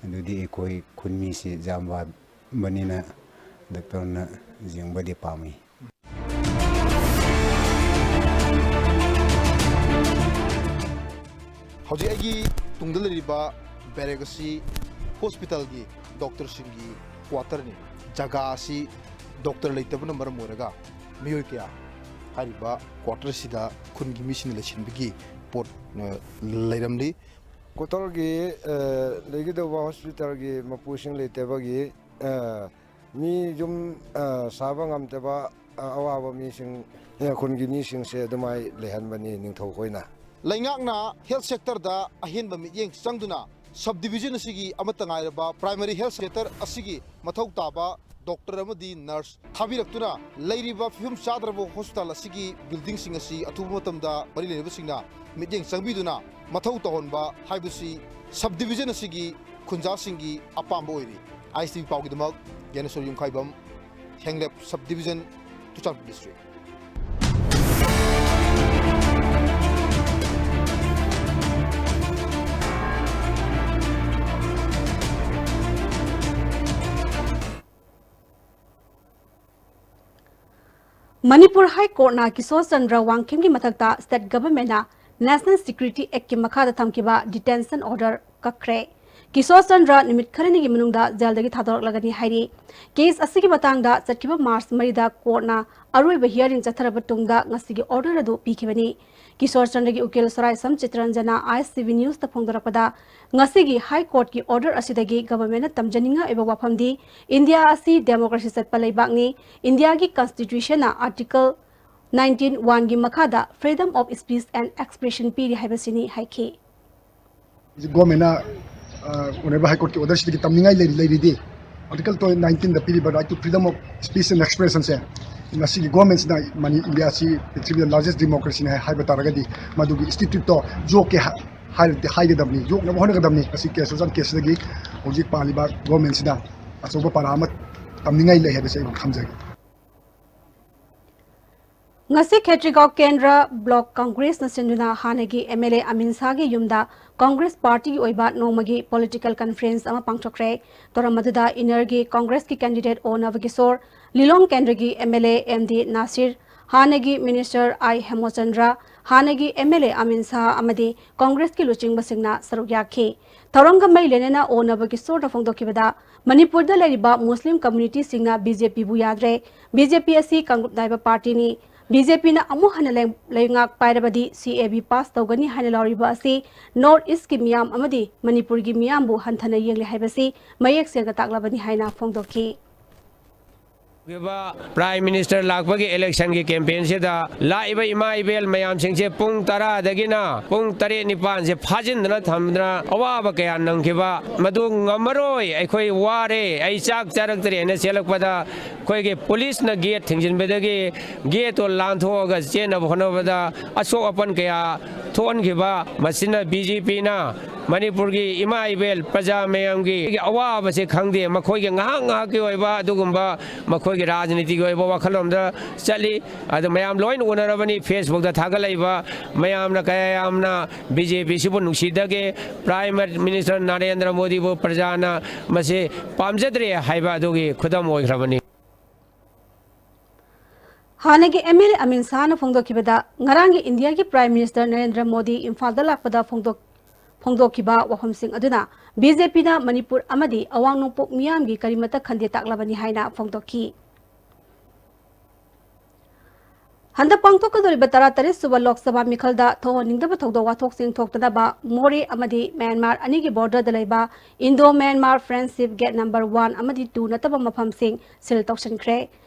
ꯑꯗꯨꯗꯤ ꯑꯩꯈꯣꯏ ꯈꯨꯟ ꯃꯤꯁꯤ ꯌꯥꯝꯕꯅꯤꯅ ꯗꯣꯛꯇꯔꯅ ꯌꯦꯡꯕꯗꯤ ꯄꯥꯝꯃꯤ꯫ ꯍꯧꯖꯤꯛ ꯑꯩꯒꯤ ꯇꯨꯡꯗ ꯂꯩꯔꯤꯕ ꯕꯦꯔꯦꯛ ꯑꯁꯤ ꯍꯣꯁꯄꯤꯇꯥꯜꯒꯤ ꯗꯣꯛꯇꯔꯁꯤꯡꯒꯤ ꯀ꯭ꯋꯥꯇꯔꯅꯤ꯫ ꯖꯒꯥ ꯑꯁꯤ ꯗꯣꯛꯇꯔ ꯂꯩꯇꯕꯅ ꯃꯔꯝ ꯑꯣꯏꯔꯒ ꯃꯤꯑꯣꯏ ꯀꯌꯥ ꯍꯥꯏꯔꯤꯕ ꯀ꯭ꯋꯥꯇꯔꯁꯤꯗ ꯈꯨꯟꯒꯤ ꯃꯤꯁꯤꯡꯅ ꯂꯩꯁꯤꯟꯕꯒꯤ ꯄꯣꯠ, ꯑ, ꯂꯩꯔꯝꯂꯤ꯫ ꯀ꯭ꯋꯥꯇꯔꯒꯤ, ꯑ, ꯂꯩꯒꯗꯧꯕ ꯍꯣꯁꯄꯤꯇꯥꯜꯒꯤ ꯃꯄꯨꯁꯤꯡ ꯂꯩꯇꯕꯒꯤ, ꯑ, ꯃꯤ ꯌꯨꯝ, ꯑ, ꯁꯥꯕ ꯉꯝꯗꯕ, ꯑ, ꯑꯋꯥꯕ ꯃꯤꯁꯤꯡ, ꯑ, ꯈꯨꯟꯒꯤ ꯃꯤꯁꯤꯡꯁꯦ ꯑꯗꯨꯃꯥꯏ ꯂꯩꯍꯟꯕꯅꯤ ꯅꯤꯡꯊꯧ ꯈꯣꯏꯅ꯫ ꯂꯩꯉꯥꯛꯅ ꯍꯦꯜꯊ ꯁꯦꯛꯇꯔꯗ ꯑꯍꯦꯟꯕ ꯃꯤꯠꯌꯦꯡ ꯆꯪꯗꯨꯅ ꯁꯕ ꯗꯤꯕꯤꯖꯟ ꯑꯁꯤꯒꯤ ꯑꯃꯠꯇ ꯉꯥꯏꯔꯕ ꯄ꯭ꯔꯥꯏꯃꯥꯔꯤ ꯍꯦꯜꯊ ꯁꯦꯟꯇꯔ ꯑꯁꯤꯒꯤ ꯃꯊꯧ ꯇꯥꯕ ꯗꯣꯛꯇꯔ ꯑꯃꯗꯤ ꯅꯔꯁ ꯊꯥꯕꯤꯔꯛꯇꯨꯅ ꯂꯩꯔꯤꯕ ꯐꯤꯕꯝ ꯆꯥꯗ꯭ꯔꯕ ꯍꯣꯁꯄꯤꯇꯥꯜ ꯑꯁꯤꯒꯤ ꯕꯤꯜꯗꯤꯡꯁꯤꯡ ꯑꯁꯤ ꯑꯊꯨꯕ ꯃꯇꯝꯗ ꯃꯔꯤ ꯂꯩꯅꯕꯁꯤꯡꯅ ꯃꯤꯠꯌꯦꯡ ꯆꯪꯕꯤꯗꯨꯅ ꯃꯊꯧ ꯇꯧꯍꯟꯕ ꯍꯥꯏꯕꯁꯤ ꯁꯕ ꯗꯤꯕꯤꯖꯟ ꯑꯁꯤꯒꯤ ꯈꯨꯟꯖꯥꯁꯤꯡꯒꯤ ꯑꯄꯥꯝꯕ ꯑꯣꯏꯔꯤ꯫ ꯑꯥꯏ ꯑꯦꯁ ꯇꯤ ꯚꯤ ꯄꯥꯎꯒꯤꯗꯃꯛ Gyaneshor Yumkhaibam, Henglep sub division, Churachandpur district. Manipur high ꯀꯣꯔꯠꯅ ꯀꯤꯁꯣꯔ ꯆꯟꯗ꯭ꯔ ꯋꯥꯡꯈꯦꯝꯒꯤ ꯃꯊꯛꯇ ꯁ꯭ꯇꯦꯠ ꯒꯚꯔꯟꯃꯦꯟꯠꯅ National Security Act ꯀꯤ ꯃꯈꯥꯗ ꯊꯝꯈꯤꯕ detention order ꯀꯛꯈ꯭ꯔꯦ꯫ ꯀꯤꯁꯣꯔ ꯆꯟꯗ꯭ꯔ ꯅꯨꯃꯤꯠ ꯈꯔꯅꯤꯒꯤ ꯃꯅꯨꯡꯗ ꯖꯦꯜꯗꯒꯤ ꯊꯥꯗꯣꯔꯛꯂꯒꯅꯤ ꯍꯥꯏꯔꯤ꯫ ꯀꯦꯁ ꯑꯁꯤꯒꯤ ꯃꯇꯥꯡꯗ ꯆꯠꯈꯤꯕ ꯃꯥꯔꯆ ꯃꯔꯤꯗ ꯀꯣꯔꯠꯅ ꯑꯔꯣꯏꯕ hearing ꯆꯠꯊꯔꯕ ꯇꯨꯡꯗ ꯉꯁꯤꯒꯤ order ꯑꯗꯨ ꯄꯤꯈꯤꯕꯅꯤ꯫ ꯀꯤꯁꯣꯔ ꯆꯟꯗ꯭ꯔꯒꯤ ꯎꯀꯤꯜ ꯁꯣꯔꯥꯏꯁꯝ ꯆꯤꯇꯔꯟꯖꯅ ISTV News ꯇ ꯐꯣꯡꯗꯣꯔꯛꯄꯗ, ꯉꯁꯤꯒꯤ ꯍꯥꯏ ꯀꯣꯔꯠꯀꯤ order ꯑꯁꯤꯗꯒꯤ ꯒꯚꯔꯟꯃꯦꯟꯠꯅ ꯇꯝꯖꯅꯤꯡꯉꯥꯏ ꯑꯣꯏꯕ ꯋꯥꯐꯝꯗꯤ ꯏꯟꯗꯤꯌꯥ ꯑꯁꯤ democracy ꯆꯠꯄ ꯂꯩꯕꯥꯛꯅꯤ, ꯏꯟꯗꯤꯌꯥꯒꯤ constitution ꯅ article nineteen one ꯒꯤ ꯃꯈꯥꯗ freedom of speech and expression ꯄꯤꯔꯤ ꯍꯥꯏꯕꯁꯤꯅꯤ ꯍꯥꯏꯈꯤ꯫ ꯒꯣꯔꯃꯦꯟꯅ ꯑꯣꯅꯔꯦꯕꯜ ꯍꯥꯏ ꯀꯣꯔꯠꯀꯤ order ꯁꯤꯗꯒꯤ ꯇꯝꯅꯤꯡꯉꯥꯏ ꯂꯩꯔꯤ, ꯂꯩꯔꯤꯗꯤ ꯑꯥꯔꯇꯤꯀꯜ ꯅꯥꯏꯟꯇꯤꯟꯗ ꯄꯤꯔꯤꯕ right to freedom of speech and expression ꯁꯦ ꯉꯁꯤꯒꯤ ꯒꯣꯔꯃꯦꯟꯁꯤꯅ ꯃꯅꯤ ꯏꯟꯗꯤꯌꯥꯁꯤ ꯄ꯭ꯔꯤꯊꯤꯕꯤꯗ largest democracy ꯅꯤ ꯍꯥꯏ-, ꯍꯥꯏꯕ ꯇꯥꯔꯒꯗꯤ ꯃꯗꯨꯒꯤ institute ꯇꯣ ꯌꯣꯛꯀꯦ ꯍꯥꯏ-, ꯍꯥꯏꯔꯗꯤ ꯍꯥꯏꯒꯗꯕꯅꯤ, ꯌꯣꯛꯅꯕ ꯍꯣꯠꯅꯒꯗꯕꯅꯤ꯫ ꯉꯁꯤ ꯀꯤꯁꯣꯔ ꯆꯟꯗ꯭ꯔ ꯀꯦꯁꯁꯤꯗꯒꯤ ꯍꯧꯖꯤꯛ ꯄꯥꯜꯂꯤꯕ ꯒꯣꯔꯃꯦꯟꯁꯤꯅ ꯑꯆꯧꯕ ꯄꯔꯥ ꯑꯃ ꯇꯝꯅꯤꯡꯉꯥꯏ ꯂꯩ ꯍꯥꯏꯕꯁꯤ ꯑꯩ ꯊꯝꯖꯒꯦ꯫ ꯉꯁꯤ ꯈꯦꯇ꯭ꯔꯤꯒꯥꯎ ꯀꯦꯟꯗ꯭ꯔ ꯕ꯭ꯂꯣꯛ ꯀꯪꯒ꯭ꯔꯦꯁꯅ ꯁꯤꯟꯗꯨꯅ ꯍꯥꯟꯅꯒꯤ MLA ꯑꯃꯤꯟ ꯁꯥꯍꯒꯤ ꯌꯨꯝꯗ ꯀꯪꯒ꯭ꯔꯦꯁ ꯄꯥꯔꯇꯤꯒꯤ ꯑꯣꯏꯕ ꯅꯣꯡꯃꯒꯤ political conference ꯑꯃ ꯄꯥꯡꯊꯣꯛꯈ꯭ꯔꯦ꯫ ꯊꯧꯔꯝ ꯑꯗꯨꯗ ꯏꯟꯅꯔꯒꯤ ꯀꯪꯒ꯭ꯔꯦꯁꯀꯤ candidate ꯑꯣ ꯅꯕꯀꯤꯁꯣꯔ, ꯂꯤꯂꯣꯡ ꯀꯦꯟꯗ꯭ꯔꯒꯤ MLA ꯑꯦꯝ ꯗꯤ ꯅꯥꯁꯤꯔ, ꯍꯥꯟꯅꯒꯤ minister ꯑꯥꯏ ꯍꯦꯃꯣꯆꯟꯗ꯭ꯔ, ꯍꯥꯟꯅꯒꯤ MLA ꯑꯃꯤꯟ ꯁꯥꯍ ꯑꯃꯗꯤ ꯀꯪꯒ꯭ꯔꯦꯁꯀꯤ ꯂꯨꯆꯤꯡꯕꯁꯤꯡꯅ ꯁꯔꯨꯛ ꯌꯥꯈꯤ꯫ ꯊꯧꯔꯝꯒ ꯃꯔꯤ ꯂꯩꯅꯅ ꯑꯣ ꯅꯕꯀꯤꯁꯣꯔꯅ ꯐꯣꯡꯗꯣꯛꯈꯤꯕꯗ, ꯃꯅꯤꯄꯨꯔꯗ ꯂꯩꯔꯤꯕ ꯃꯨꯁꯂꯤꯝ communityꯁꯤꯡꯅ BJPꯕꯨ ꯌꯥꯗ꯭ꯔꯦ, BJP ꯑꯁꯤ ꯀꯥꯡꯂꯨꯞ ꯅꯥꯏꯕ ꯄꯥꯔꯇꯤꯅꯤ, BJPꯅ ꯑꯃꯨꯛ ꯍꯟꯅ ꯂꯩ-, ꯂꯩꯉꯥꯛ ꯄꯥꯏꯔꯕꯗꯤ CAB pass ꯇꯧꯒꯅꯤ ꯍꯥꯏꯅ ꯂꯥꯎꯔꯤꯕ ꯑꯁꯤ North Eastꯀꯤ ꯃꯤꯌꯥꯝ ꯑꯃꯗꯤ ꯃꯅꯤꯄꯨꯔꯒꯤ ꯃꯤꯌꯥꯝꯕꯨ ꯍꯟꯊꯅ ꯌꯦꯡꯂꯦ ꯍꯥꯏꯕꯁꯤ ꯃꯌꯦꯛ ꯁꯦꯡꯅ ꯇꯥꯛꯂꯕꯅꯤ ꯍꯥꯏꯅ ꯐꯣꯡꯗꯣꯛꯈꯤ꯫ Prime Minister ꯂꯥꯛꯄꯒꯤ electionꯒꯤ campaignꯁꯤꯗ ꯂꯥꯛꯏꯕ ꯏꯃꯥ ꯏꯕꯦꯜ ꯃꯌꯥꯝꯁꯤꯡꯁꯦ ꯄꯨꯡ ꯇꯔꯥꯗꯒꯤꯅ ꯄꯨꯡ ꯇꯔꯦꯠ ꯅꯤꯄꯥꯟꯁꯦ ꯐꯥꯖꯤꯟꯗꯅ ꯊꯝꯗꯅ ꯑꯋꯥꯕ ꯀꯌꯥ ꯅꯪꯈꯤꯕ, ꯃꯗꯨ ꯉꯝꯃꯔꯣꯏ, ꯑꯩꯈꯣꯏ ꯋꯥꯔꯦ, ꯑꯩ ꯆꯥꯛ ꯆꯥꯔꯛꯇ꯭ꯔꯦꯅ ꯆꯦꯜꯂꯛꯄꯗ ꯑꯩꯈꯣꯏꯒꯤ ꯄꯨꯂꯤꯁꯅ gate ꯊꯤꯡꯖꯤꯟꯕꯗꯒꯤ gateꯇꯣ ꯂꯥꯟꯊꯣꯛꯑꯒ ꯆꯦꯟꯅꯕ ꯍꯣꯠꯅꯕꯗ ꯑꯁꯣꯛ ꯑꯄꯟ ꯀꯌꯥ ꯊꯣꯛꯍꯟꯈꯤꯕ, ꯃꯁꯤꯅ BJPꯅ ꯃꯅꯤꯄꯨꯔꯒꯤ ꯏꯃꯥ ꯏꯕꯦꯜ ꯄ꯭ꯔꯖꯥ ꯃꯌꯥꯝꯒꯤ ꯑꯋꯥꯕꯁꯦ ꯈꯪꯗꯦ, ꯃꯈꯣꯏꯒꯤ ꯉꯥꯏꯍꯥꯛ ꯉꯥꯏꯍꯥꯛꯀꯤ ꯑꯣꯏꯕ ꯑꯗꯨꯒꯨꯝꯕ ꯃꯈꯣꯏꯒꯤ ꯔꯥꯖꯅꯤꯇꯤꯒꯤ ꯑꯣꯏꯕ ꯋꯥꯈꯜꯂꯣꯟꯗ ꯆꯠꯂꯤ꯫ ꯑꯗꯨ ꯃꯌꯥꯝ ꯂꯣꯏꯅ ꯎꯅꯔꯕꯅꯤ, Facebookꯇ ꯊꯥꯒꯠꯂꯛꯏꯕ ꯃꯌꯥꯝꯅ ꯀꯌꯥ ꯌꯥꯝꯅ BJPꯁꯤꯕꯨ ꯅꯨꯡꯁꯤꯗꯒꯦ, Prime Minister ꯅꯔꯦꯟꯗ꯭ꯔ ꯃꯣꯗꯤꯕꯨ ꯄ꯭ꯔꯖꯥꯅ ꯃꯁꯤ ꯄꯥꯝꯖꯗ꯭ꯔꯦ ꯍꯥꯏꯕ ꯑꯗꯨꯒꯤ ꯈꯨꯗꯝ ꯑꯣꯏꯈ꯭ꯔꯕꯅꯤ꯫ ꯍꯥꯟꯅꯒꯤ ꯑꯦꯝ ꯑꯦꯜ ꯑꯦ ꯑꯃꯤꯟ ꯁꯥꯍꯅ ꯐꯣꯡꯗꯣꯛꯈꯤꯕꯗ, ꯉꯔꯥꯡꯒꯤ ꯏꯟꯗꯤꯌꯥꯒꯤ ꯄ꯭ꯔꯥꯏꯝ ꯃꯤꯅꯤꯁꯇꯔ ꯅꯔꯦꯟꯗ꯭ꯔ ꯃꯣꯗꯤ ꯏꯝꯐꯥꯜꯗ ꯂꯥꯛꯄꯗ ꯐꯣꯡꯗꯣꯛ-, ꯐꯣꯡꯗꯣꯛꯈꯤꯕ ꯋꯥꯐꯝꯁꯤꯡ ꯑꯗꯨꯅ ꯕꯤ ꯖꯦ ꯄꯤꯅ ꯃꯅꯤꯄꯨꯔ ꯑꯃꯗꯤ ꯑꯋꯥꯡ ꯅꯣꯡꯄꯣꯛ ꯃꯤꯌꯥꯝꯒꯤ ꯀꯔꯤꯃꯠꯇ ꯈꯟꯗꯦ ꯇꯥꯛꯂꯕꯅꯤ ꯍꯥꯏꯅ ꯐꯣꯡꯗꯣꯛꯈꯤ꯫ ꯍꯟꯗꯛ ꯄꯥꯡꯊꯣꯛꯀꯗꯧꯔꯤꯕ ꯇꯔꯥꯇꯔꯦꯠ ꯁꯨꯕ ꯂꯣꯛ ꯁꯚꯥ ꯃꯤꯈꯜꯗ ꯊꯣꯛꯍꯟꯅꯤꯡꯗꯕ ꯊꯧꯗꯣꯛ ꯋꯥꯊꯣꯛꯁꯤꯡ ꯊꯣꯛꯇꯅꯕ ꯃꯣꯔꯦ ꯑꯃꯗꯤ ꯃ꯭ꯌꯥꯟꯃꯥꯔ ꯑꯅꯤꯒꯤ ꯕꯣꯔꯗꯔꯗ ꯂꯩꯕ Indo Myanmar friendship gate number one ꯑꯃꯗꯤ ꯇꯨ ꯅꯠꯇꯕ ꯃꯐꯝꯁꯤꯡ ꯁꯤꯜ ꯇꯧꯁꯤꯟꯈ꯭ꯔꯦ꯫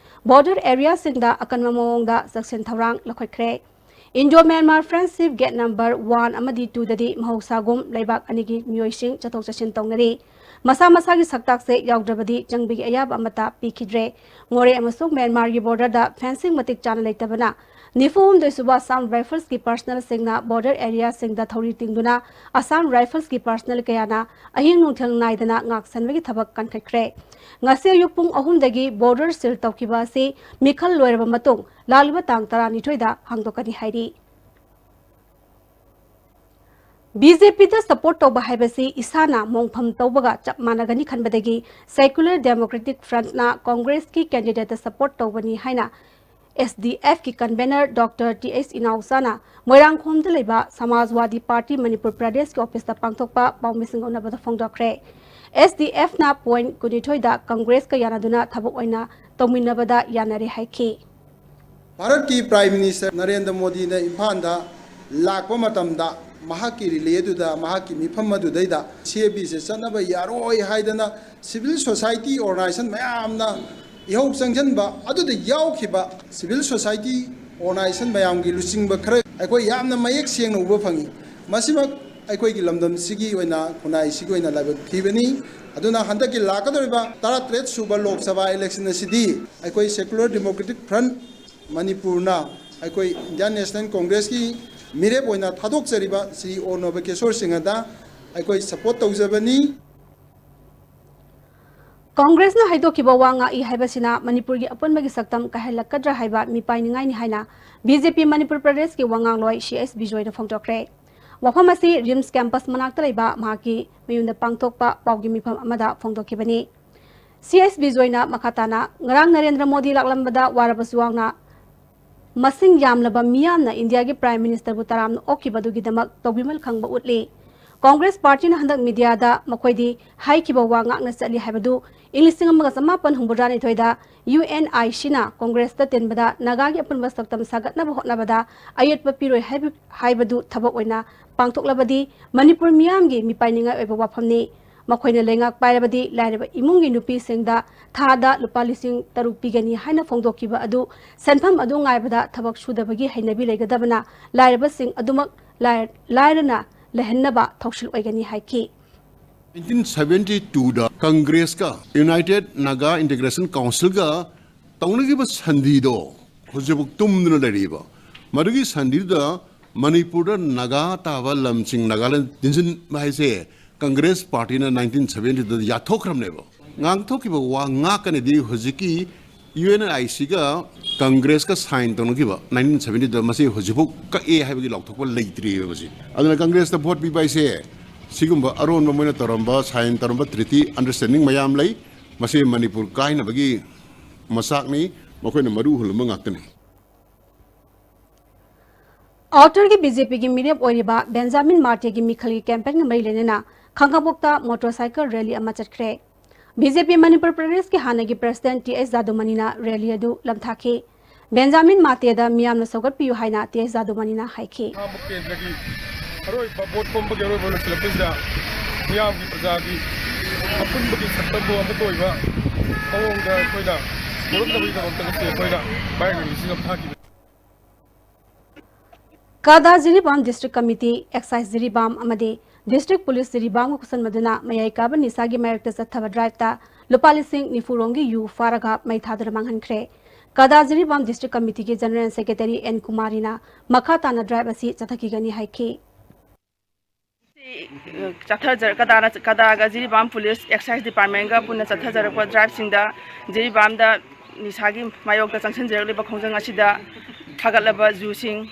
ꯕꯣꯔꯗꯔ ꯑꯦꯔꯤꯌꯥꯁꯤꯡꯗ ꯑꯀꯟꯕ ꯃꯑꯣꯡꯗ ꯆꯦꯛꯁꯤꯟ ꯊꯧꯔꯥꯡ ꯂꯧꯈꯠꯈ꯭ꯔꯦ꯫ Indo Myanmar friendship gate number one ꯑꯃꯗꯤ ꯇꯨꯗꯗꯤ ꯃꯍꯧꯁꯥꯒꯨꯝ ꯂꯩꯕꯥꯛ ꯑꯅꯤꯒꯤ ꯃꯤꯑꯣꯏꯁꯤꯡ ꯆꯠꯊꯣꯛ ꯆꯠꯁꯤꯟ ꯇꯧꯅꯔꯤ꯫ ꯃꯁꯥ ꯃꯁꯥꯒꯤ ꯁꯛꯇꯥꯛꯁꯦ ꯌꯥꯎꯗ꯭ꯔꯕꯗꯤ ꯆꯪꯕꯒꯤ ꯑꯌꯥꯕ ꯑꯃꯠꯇ ꯄꯤꯈꯤꯗ꯭ꯔꯦ꯫ ꯃꯣꯔꯦ ꯑꯃꯁꯨꯡ ꯃ꯭ꯌꯥꯟꯃꯥꯔꯒꯤ ꯕꯣꯔꯗꯔꯗ ꯐꯦꯟꯁꯤꯡ ꯃꯇꯤꯛ ꯆꯥꯅ ꯂꯩꯇꯕꯅ ꯅꯤꯐꯨ ꯍꯨꯝꯗꯣꯏ ꯁꯨꯕ ꯑꯁꯥꯝ ꯔꯥꯏꯐꯜꯁꯀꯤ ꯄꯔꯁꯅꯦꯜꯁꯤꯡꯅ ꯕꯣꯔꯗꯔ ꯑꯦꯔꯤꯌꯥꯁꯤꯡꯗ ꯊꯧꯔꯤ ꯇꯤꯡꯗꯨꯅ ꯑꯁꯥꯝ ꯔꯥꯏꯐꯜꯁꯀꯤ ꯄꯔꯁꯅꯦꯜ ꯀꯌꯥꯅ ꯑꯍꯤꯡ ꯅꯨꯡꯊꯤꯜ ꯅꯥꯏꯗꯅ ꯉꯥꯛꯁꯟꯕꯒꯤ ꯊꯕꯛ ꯀꯟꯈꯠꯈ꯭ꯔꯦ꯫ ꯉꯁꯤ ꯑꯌꯨꯛ ꯄꯨꯡ ꯑꯍꯨꯝꯗꯒꯤ ꯕꯣꯔꯗꯔ ꯁꯤꯜ ꯇꯧꯈꯤꯕ ꯑꯁꯤ ꯃꯤꯈꯜ ꯂꯣꯏꯔꯕ ꯃꯇꯨꯡ ꯂꯥꯛꯂꯤꯕ ꯇꯥꯡ ꯇꯔꯥꯅꯤꯊꯣꯏꯗ ꯍꯥꯡꯗꯣꯛꯀꯅꯤ ꯍꯥꯏꯔꯤ꯫ ꯕꯤ ꯖꯦ ꯄꯤꯗ ꯁꯄꯣꯔꯠ ꯇꯧꯕ ꯍꯥꯏꯕꯁꯤ ꯏꯁꯥꯅ ꯃꯣꯡꯐꯝ ꯇꯧꯕꯒ ꯆꯞ ꯃꯥꯟꯅꯒꯅꯤ ꯈꯟꯕꯗꯒꯤ ꯁꯦꯀꯨꯂꯔ ꯗꯦꯃꯣꯀ꯭ꯔꯦꯇꯤꯛ ꯐ꯭ꯔꯟꯠꯅ ꯀꯣꯡꯒ꯭ꯔꯦꯁꯀꯤ ꯀꯦꯟꯗꯤꯗꯦꯠꯇ ꯁꯄꯣꯔꯠ ꯇꯧꯕꯅꯤ ꯍꯥꯏꯅ ꯑꯦꯁ ꯗꯤ ꯑꯦꯐꯀꯤ ꯀꯟꯚꯦꯅꯔ ꯗꯣꯛꯇꯔ ꯇꯤ ꯑꯩꯆ ꯏꯅꯥꯎꯆꯥꯅ ꯃꯣꯏꯔꯥꯡꯈꯣꯝꯗ ꯂꯩꯕ ꯁꯃꯥꯖꯋꯥꯗꯤ ꯄꯥꯔꯇꯤ ꯃꯅꯤꯄꯨꯔ ꯄ꯭ꯔꯗꯦꯁꯀꯤ ꯑꯣꯐꯤꯁꯇ ꯄꯥꯡꯊꯣꯛꯄ ꯄꯥꯎꯃꯤꯁꯤꯡ ꯎꯅꯕꯗ ꯐꯣꯡꯗꯣꯛꯈ꯭ꯔꯦ꯫ ꯑꯦꯁ ꯗꯤ ꯑꯦꯐꯅ ꯄꯣꯏꯟꯠ ꯀꯨꯟꯅꯤꯊꯣꯏꯗ ꯀꯪꯒ꯭ꯔꯦꯁꯀ ꯌꯥꯅꯗꯨꯅ ꯊꯕꯛ ꯑꯣꯏꯅ ꯇꯧꯃꯤꯟꯅꯕꯗ ꯌꯥꯅꯔꯦ ꯍꯥꯏꯈꯤ꯫ ꯚꯥꯔꯠꯀꯤ ꯄ꯭ꯔꯥꯏꯝ ꯃꯤꯅꯤꯁꯇꯔ ꯅꯔꯦꯟꯗ꯭ꯔ ꯃꯣꯗꯤꯅ ꯏꯝꯐꯥꯜꯗ ꯂꯥꯛꯄ ꯃꯇꯝꯗ ꯃꯍꯥꯛꯀꯤ ꯔꯦꯂꯤ ꯑꯗꯨꯗ, ꯃꯍꯥꯛꯀꯤ ꯃꯤꯐꯝ ꯑꯗꯨꯗꯩꯗ ꯁꯤ ꯑꯦ ꯄꯤꯁꯦ ꯆꯠꯅꯕ ꯌꯥꯔꯣꯏ ꯍꯥꯏꯗꯅ ꯁꯤꯚꯤꯜ ꯁꯣꯁꯥꯏꯇꯤ ꯑꯣꯔꯒꯅꯥꯏꯖꯦꯁꯟ ꯃꯌꯥꯝꯅ ꯏꯍꯧ ꯆꯪꯁꯤꯟꯕ, ꯑꯗꯨꯗ ꯌꯥꯎꯈꯤꯕ ꯁꯤꯚꯤꯜ ꯁꯣꯁꯥꯏꯇꯤ ꯑꯣꯔꯒꯅꯥꯏꯖꯦꯁꯟ ꯃꯌꯥꯝꯒꯤ ꯂꯨꯆꯤꯡꯕ ꯈꯔ ꯑꯩꯈꯣꯏ ꯌꯥꯝꯅ ꯃꯌꯦꯛ ꯁꯦꯡꯅ ꯎꯕ ꯐꯪꯉꯤ꯫ ꯃꯁꯤꯃꯛ ꯑꯩꯈꯣꯏꯒꯤ ꯂꯝꯗꯝꯁꯤꯒꯤ ꯑꯣꯏꯅ, ꯈꯨꯟꯅꯥꯏꯁꯤꯒꯤ ꯑꯣꯏꯅ ꯂꯥꯏꯕꯛ ꯊꯤꯕꯅꯤ꯫ ꯑꯗꯨꯅ ꯍꯟꯗꯛꯀꯤ ꯂꯥꯛꯀꯗꯧꯔꯤꯕ ꯇꯔꯥꯇꯔꯦꯠ ꯁꯨꯕ ꯂꯣꯛ ꯁꯚꯥ ꯏꯂꯦꯛꯁꯟ ꯑꯁꯤꯗꯤ ꯑꯩꯈꯣꯏ ꯁꯦꯀꯨꯂꯔ ꯗꯦꯃꯣꯀ꯭ꯔꯦꯇꯤꯛ ꯐ꯭ꯔꯟꯠ ꯃꯅꯤꯄꯨꯔꯅ ꯑꯩꯈꯣꯏ ꯏꯟꯗꯤꯌꯥꯟ ꯅꯦꯁꯅꯦꯜ ꯀꯣꯡꯒ꯭ꯔꯦꯁꯀꯤ ꯃꯤꯔꯦꯞ ꯑꯣꯏꯅ ꯊꯥꯗꯣꯛꯆꯔꯤꯕ ꯁ꯭ꯔꯤ ꯑꯣ ꯅꯣꯕꯀꯦꯁꯣꯔ ꯁꯤꯡꯍꯗ ꯑꯩꯈꯣꯏ ꯁꯄꯣꯔꯠ ꯇꯧꯖꯕꯅꯤ꯫ ꯀꯣꯡꯒ꯭ꯔꯦꯁꯅ ꯍꯥꯏꯗꯣꯛꯈꯤꯕ ꯋꯥ ꯉꯥꯛꯏ ꯍꯥꯏꯕꯁꯤꯅ ꯃꯅꯤꯄꯨꯔꯒꯤ ꯑꯄꯨꯟꯕꯒꯤ ꯁꯛꯇꯝ ꯀꯥꯏꯍꯜꯂꯛꯀꯗ꯭ꯔꯥ ꯍꯥꯏꯕ ꯃꯤꯄꯥꯏꯅꯤꯡꯉꯥꯏꯅꯤ ꯍꯥꯏꯅ ꯕꯤ ꯖꯦ ꯄꯤ ꯃꯅꯤꯄꯨꯔ ꯄ꯭ꯔꯗꯦꯁꯀꯤ ꯋꯥ ꯉꯥꯡꯂꯣꯏ ꯁꯤ ꯑꯦꯁ ꯕꯤꯖꯣꯏꯅ ꯐꯣꯡꯗꯣꯛꯈ꯭ꯔꯦ꯫ ꯋꯥꯐꯝ ꯑꯁꯤ ꯔꯤꯝꯁ ꯀꯦꯝꯄꯁ ꯃꯅꯥꯛꯇ ꯂꯩꯕ ꯃꯍꯥꯛꯀꯤ ꯃꯌꯨꯝꯗ ꯄꯥꯡꯊꯣꯛꯄ ꯄꯥꯎꯒꯤ ꯃꯤꯐꯝ ꯑꯃꯗ ꯐꯣꯡꯗꯣꯛꯈꯤꯕꯅꯤ꯫ ꯁꯤ ꯑꯦꯁ ꯕꯤꯖꯣꯏꯅ ꯃꯈꯥ ꯇꯥꯅ ꯉꯔꯥꯡ ꯅꯔꯦꯟꯗ꯭ꯔ ꯃꯣꯗꯤ ꯂꯥꯛꯂꯝꯕꯗ ꯋꯥꯔꯕꯁꯨ ꯌꯥꯎꯅ ꯃꯁꯤꯡ ꯌꯥꯝꯂꯕ ꯃꯤꯌꯥꯝꯅ ꯏꯟꯗꯤꯌꯥꯒꯤ Prime Ministerꯕꯨ ꯇꯔꯥꯝꯅ ꯑꯣꯛꯈꯤꯕꯗꯨꯒꯤꯗꯃꯛ ꯇꯧꯕꯤꯃꯜ ꯈꯪꯕ ꯎꯠꯂꯤ꯫ ꯀꯣꯡꯒ꯭ꯔꯦꯁ ꯄꯥꯔꯇꯤꯅ ꯍꯟꯗꯛ ꯃꯤꯗꯤꯌꯥꯗ ꯃꯈꯣꯏꯗꯤ ꯍꯥꯏꯈꯤꯕ ꯋꯥ ꯉꯥꯛꯅ ꯆꯠꯂꯤ ꯍꯥꯏꯕꯗꯨ ꯏꯪ ꯂꯤꯁꯤꯡ ꯑꯃꯒ ꯆꯃꯥꯄꯟ ꯍꯨꯝꯐꯨꯇꯔꯥꯅꯤꯊꯣꯏꯗ UNICꯅ ꯀꯣꯡꯒ꯭ꯔꯦꯁꯇ ꯇꯤꯟꯕꯗ ꯅꯥꯒꯥꯒꯤ ꯑꯄꯨꯟꯕ ꯁꯛꯇꯝ ꯁꯥꯒꯠꯅꯕ ꯍꯣꯠꯅꯕꯗ ꯑꯌꯦꯠꯄ ꯄꯤꯔꯣꯏ ꯍꯥꯏꯕ, ꯍꯥꯏꯕꯗꯨ ꯊꯕꯛ ꯑꯣꯏꯅ ꯄꯥꯡꯊꯣꯛꯂꯕꯗꯤ ꯃꯅꯤꯄꯨꯔ ꯃꯤꯌꯥꯝꯒꯤ ꯃꯤꯄꯥꯏꯅꯤꯡꯉꯥꯏ ꯑꯣꯏꯕ ꯋꯥꯐꯝꯅꯤ꯫ ꯃꯈꯣꯏꯅ ꯂꯩꯉꯥꯛ ꯄꯥꯏꯔꯕꯗꯤ ꯂꯥꯏꯔꯕ ꯏꯃꯨꯡꯒꯤ ꯅꯨꯄꯤꯁꯤꯡꯗ ꯊꯥꯗ ꯂꯨꯄꯥ ꯂꯤꯁꯤꯡ ꯇꯔꯨꯛ ꯄꯤꯒꯅꯤ ꯍꯥꯏꯅ ꯐꯣꯡꯗꯣꯛꯈꯤꯕ ꯑꯗꯨ ꯁꯦꯟꯐꯝ ꯑꯗꯨ ꯉꯥꯏꯕꯗ ꯊꯕꯛ ꯁꯨꯗꯕꯒꯤ ꯍꯩꯅꯕꯤ ꯂꯩꯒꯗꯕꯅ ꯂꯥꯏꯔꯕꯁꯤꯡ ꯑꯗꯨꯃꯛ ꯂꯥꯏ-, ꯂꯥꯏꯔꯅ ꯂꯩꯍꯟꯅꯕ ꯊꯧꯁꯤꯜ ꯑꯣꯏꯒꯅꯤ ꯍꯥꯏꯈꯤ꯫ ꯅꯥꯏꯟꯇꯤꯟ ꯁꯚꯦꯟꯇꯤ ꯇꯨꯗ ꯀꯪꯒ꯭ꯔꯦꯁꯀ United Naga Integration Councilꯒ ꯇꯧꯅꯈꯤꯕ ꯁꯟꯙꯤꯗꯣ ꯍꯧꯖꯤꯛꯐꯥꯎ ꯇꯨꯝꯗꯨꯅ ꯂꯩꯔꯤꯕ꯫ ꯃꯗꯨꯒꯤ ꯁꯟꯙꯤꯗꯨꯗ ꯃꯅꯤꯄꯨꯔꯗ ꯅꯥꯒꯥ ꯇꯥꯕ ꯂꯝꯁꯤꯡ, ꯅꯥꯒꯥꯂꯦꯟ ꯇꯤꯟꯁꯤꯟꯕ ꯍꯥꯏꯁꯦ ꯀꯪꯒ꯭ꯔꯦꯁ ꯄꯥꯔꯇꯤꯅ ꯅꯥꯏꯟꯇꯤꯟ ꯁꯚꯦꯟꯇꯤꯗ ꯌꯥꯊꯣꯛꯈ꯭ꯔꯕꯅꯦꯕ꯫ ꯉꯥꯡꯊꯣꯛꯈꯤꯕ ꯋꯥ ꯉꯥꯛꯀꯅꯤꯗꯤ ꯍꯧꯖꯤꯛꯀꯤ UNICꯒ ꯀꯪꯒ꯭ꯔꯦꯁꯀ sign ꯇꯧꯅꯈꯤꯕ ꯅꯥꯏꯟꯇꯤꯟ ꯁꯚꯦꯟꯇꯤꯗ ꯃꯁꯤ ꯍꯧꯖꯤꯛꯐꯥꯎ ꯀꯛꯑꯦ ꯍꯥꯏꯕꯒꯤ ꯂꯥꯎꯊꯣꯛꯄ ꯂꯩꯇ꯭ꯔꯤꯑꯕ ꯃꯁꯤ꯫ ꯑꯗꯨꯅ ꯀꯪꯒ꯭ꯔꯦꯁꯇ vote ꯄꯤꯕ ꯍꯥꯏꯁꯦ ꯁꯤꯒꯨꯝꯕ ꯑꯔꯣꯟꯕ ꯃꯣꯏꯅ ꯇꯧꯔꯝꯕ, sign ꯇꯧꯔꯝꯕ treaty, understanding ꯃꯌꯥꯝ ꯂꯩ꯫ ꯃꯁꯤ ꯃꯅꯤꯄꯨꯔ ꯀꯥꯏꯅꯕꯒꯤ ꯃꯆꯥꯛꯅꯤ꯫ ꯃꯈꯣꯏꯅ ꯃꯔꯨ ꯍꯨꯜꯂꯝꯕ ꯉꯥꯛꯇꯅꯤ꯫ ꯑꯥꯎꯇꯔꯒꯤ BJPꯒꯤ ꯃꯤꯔꯦꯞ ꯑꯣꯏꯔꯤꯕ ꯕꯦꯟꯖꯥꯃꯤꯟ ꯃꯥꯔꯇꯦꯒꯤ ꯃꯤꯈꯜꯒꯤ campaignꯒ ꯃꯔꯤ ꯂꯩꯅꯅ ꯈꯥꯡꯉꯕꯣꯛꯇ motorcycle rally ꯑꯃ ꯆꯠꯈ꯭ꯔꯦ꯫ BJP ꯃꯅꯤꯄꯨꯔ ꯄ꯭ꯔꯗꯦꯁꯀꯤ ꯍꯥꯟꯅꯒꯤ president T H ꯖꯥꯗꯨꯃꯅꯤꯅ rally ꯑꯗꯨ ꯂꯝꯊꯥꯈꯤ꯫ ꯕꯦꯟꯖꯥꯃꯤꯟ ꯃꯥꯔꯇꯦꯗ ꯃꯤꯌꯥꯝꯅ ꯁꯧꯒꯠꯄꯤꯌꯨ ꯍꯥꯏꯅ T H ꯖꯥꯗꯨꯃꯅꯤꯅ ꯍꯥꯏꯈꯤ꯫ ꯈꯥꯡꯉꯕꯣꯛ ꯀꯦꯟꯗ꯭ꯔꯒꯤ ꯑꯔꯣꯏꯕ vote ꯈꯣꯝꯕꯒꯤ ꯑꯔꯣꯏꯕ ꯂꯣꯏꯁꯤꯜꯂꯛꯄꯁꯤꯗ ꯃꯤꯌꯥꯝꯒꯤ, ꯄ꯭ꯔꯖꯥꯒꯤ ꯑꯄꯨꯟꯕꯒꯤ ꯁꯛꯇꯝꯕꯨ ꯑꯃꯠꯇ ꯑꯣꯏꯕ ꯃꯑꯣꯡꯗ ꯑꯩꯈꯣꯏꯅ ꯄꯨꯔꯛꯅꯕꯒꯤꯗꯃꯛꯇ ꯉꯁꯤ ꯑꯩꯈꯣꯏꯅ bike rally ꯁꯤ ꯂꯝꯊꯥꯈꯤꯕꯅꯤ꯫ ꯀꯗꯥ Jiribam District Committee, Excise Jiribam ꯑꯃꯗꯤ District Police ꯖꯤꯔꯤꯕꯥꯝꯒ ꯈꯨꯠꯁꯟꯕꯗꯨꯅ ꯃꯌꯥꯏ ꯀꯥꯕ ꯅꯤꯁꯥꯒꯤ ꯃꯥꯌꯣꯛꯇ ꯆꯠꯊꯕ driveꯇ ꯂꯨꯄꯥ ꯂꯤꯁꯤꯡ ꯅꯤꯐꯨ ꯔꯣꯝꯒꯤ ꯌꯨ ꯐꯥꯔꯒ ꯃꯩ ꯊꯥꯗꯨꯅ ꯃꯥꯡꯍꯟꯈ꯭ꯔꯦ꯫ ꯀꯗꯥ Jiribam District Committeeꯒꯤ General Secretary N ꯀꯨꯃꯥꯔꯤꯅ ꯃꯈꯥ ꯇꯥꯅ drive ꯑꯁꯤ ꯆꯠꯊꯈꯤꯒꯅꯤ ꯍꯥꯏꯈꯤ꯫ ꯆꯠꯊꯖ-, ꯀꯗꯥꯅ-, ꯀꯗꯥꯒ ꯖꯤꯔꯤꯕꯥꯝ Police Excise Departmentꯒ ꯄꯨꯟꯅ ꯆꯠꯊꯖꯔꯛꯄ driveꯁꯤꯡꯗ ꯖꯤꯔꯤꯕꯥꯝꯗ ꯅꯤꯁꯥꯒꯤ ꯃꯥꯌꯣꯛꯇ ꯆꯪꯁꯤꯟꯖꯔꯛꯂꯤꯕ ꯈꯣꯡꯖꯪ ꯑꯁꯤꯗ ꯊꯥꯒꯠꯂꯕ ꯌꯨꯁꯤꯡ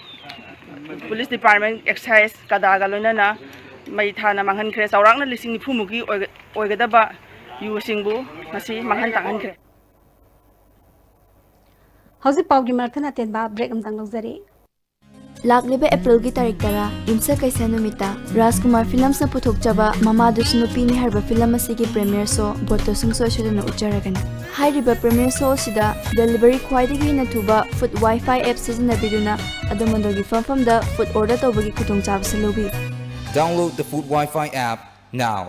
Police Department, Excise, ꯀꯗꯥꯒ ꯂꯣꯏꯅꯅ ꯃꯩ ꯊꯥꯅ ꯃꯥꯡꯍꯟꯈ꯭ꯔꯦ꯫ ꯆꯥꯎꯔꯥꯛꯅ ꯂꯤꯁꯤꯡ ꯅꯤꯐꯨꯃꯨꯛꯀꯤ ꯑꯣꯏꯒ-, ꯑꯣꯏꯒꯗꯕ ꯌꯨꯁꯤꯡꯕꯨ ꯉꯁꯤ ꯃꯥꯡꯍꯟ ꯇꯥꯛꯍꯟꯈ꯭ꯔꯦ꯫ ꯍꯧꯖꯤꯛ ꯄꯥꯎꯒꯤ ꯃꯔꯛꯇ ꯑꯇꯦꯟꯕ ꯕ꯭ꯔꯦꯛ ꯑꯃꯇꯪ ꯂꯧꯖꯔꯤ꯫ ꯂꯥꯛꯂꯤꯕ ꯑꯦꯄ꯭ꯔꯤꯜꯒꯤ ꯇꯥꯔꯤꯛ ꯇꯔꯥ, ꯌꯨꯝꯁꯀꯩꯁ ꯅꯨꯃꯤꯠꯇ ꯔꯥꯖꯀꯨꯃꯥꯔ ꯐꯤꯂꯝꯁꯅ ꯄꯨꯊꯣꯛꯆꯕ ꯃꯃꯥꯗꯨꯁꯨ ꯅꯨꯄꯤꯅꯤ ꯍꯥꯏꯔꯤꯕ ꯐꯤꯂꯝ ꯑꯁꯤꯒꯤ ꯄ꯭ꯔꯤꯃꯤꯌꯔ ꯁꯣ ꯕꯣꯠꯇꯣ ꯁꯨꯡꯁꯣꯏ ꯁꯣꯏꯗꯅ ꯎꯠꯆꯔꯒꯅꯤ꯫ ꯍꯥꯏꯔꯤꯕ ꯄ꯭ꯔꯤꯃꯤꯌꯔ ꯁꯣ ꯑꯁꯤꯗ ꯗꯦꯂꯤꯚꯔꯤ ꯈ꯭ꯋꯥꯏꯗꯒꯤ ꯍꯦꯟꯅ ꯊꯨꯕ ꯐꯨꯗ ꯋꯥꯏꯐꯥꯏ ꯑꯦꯞ ꯁꯤꯖꯤꯟꯅꯕꯤꯗꯨꯅ ꯑꯗꯣꯝ ꯑꯗꯣꯝꯒꯤ ꯐꯝꯐꯝꯗ ꯐꯨꯗ ꯑꯣꯔꯗꯔ ꯇꯧꯕꯒꯤ ꯈꯨꯗꯣꯡꯆꯥꯕꯁꯨ ꯂꯧꯕꯤꯌꯨ꯫ Download the Food Wi-Fi app now.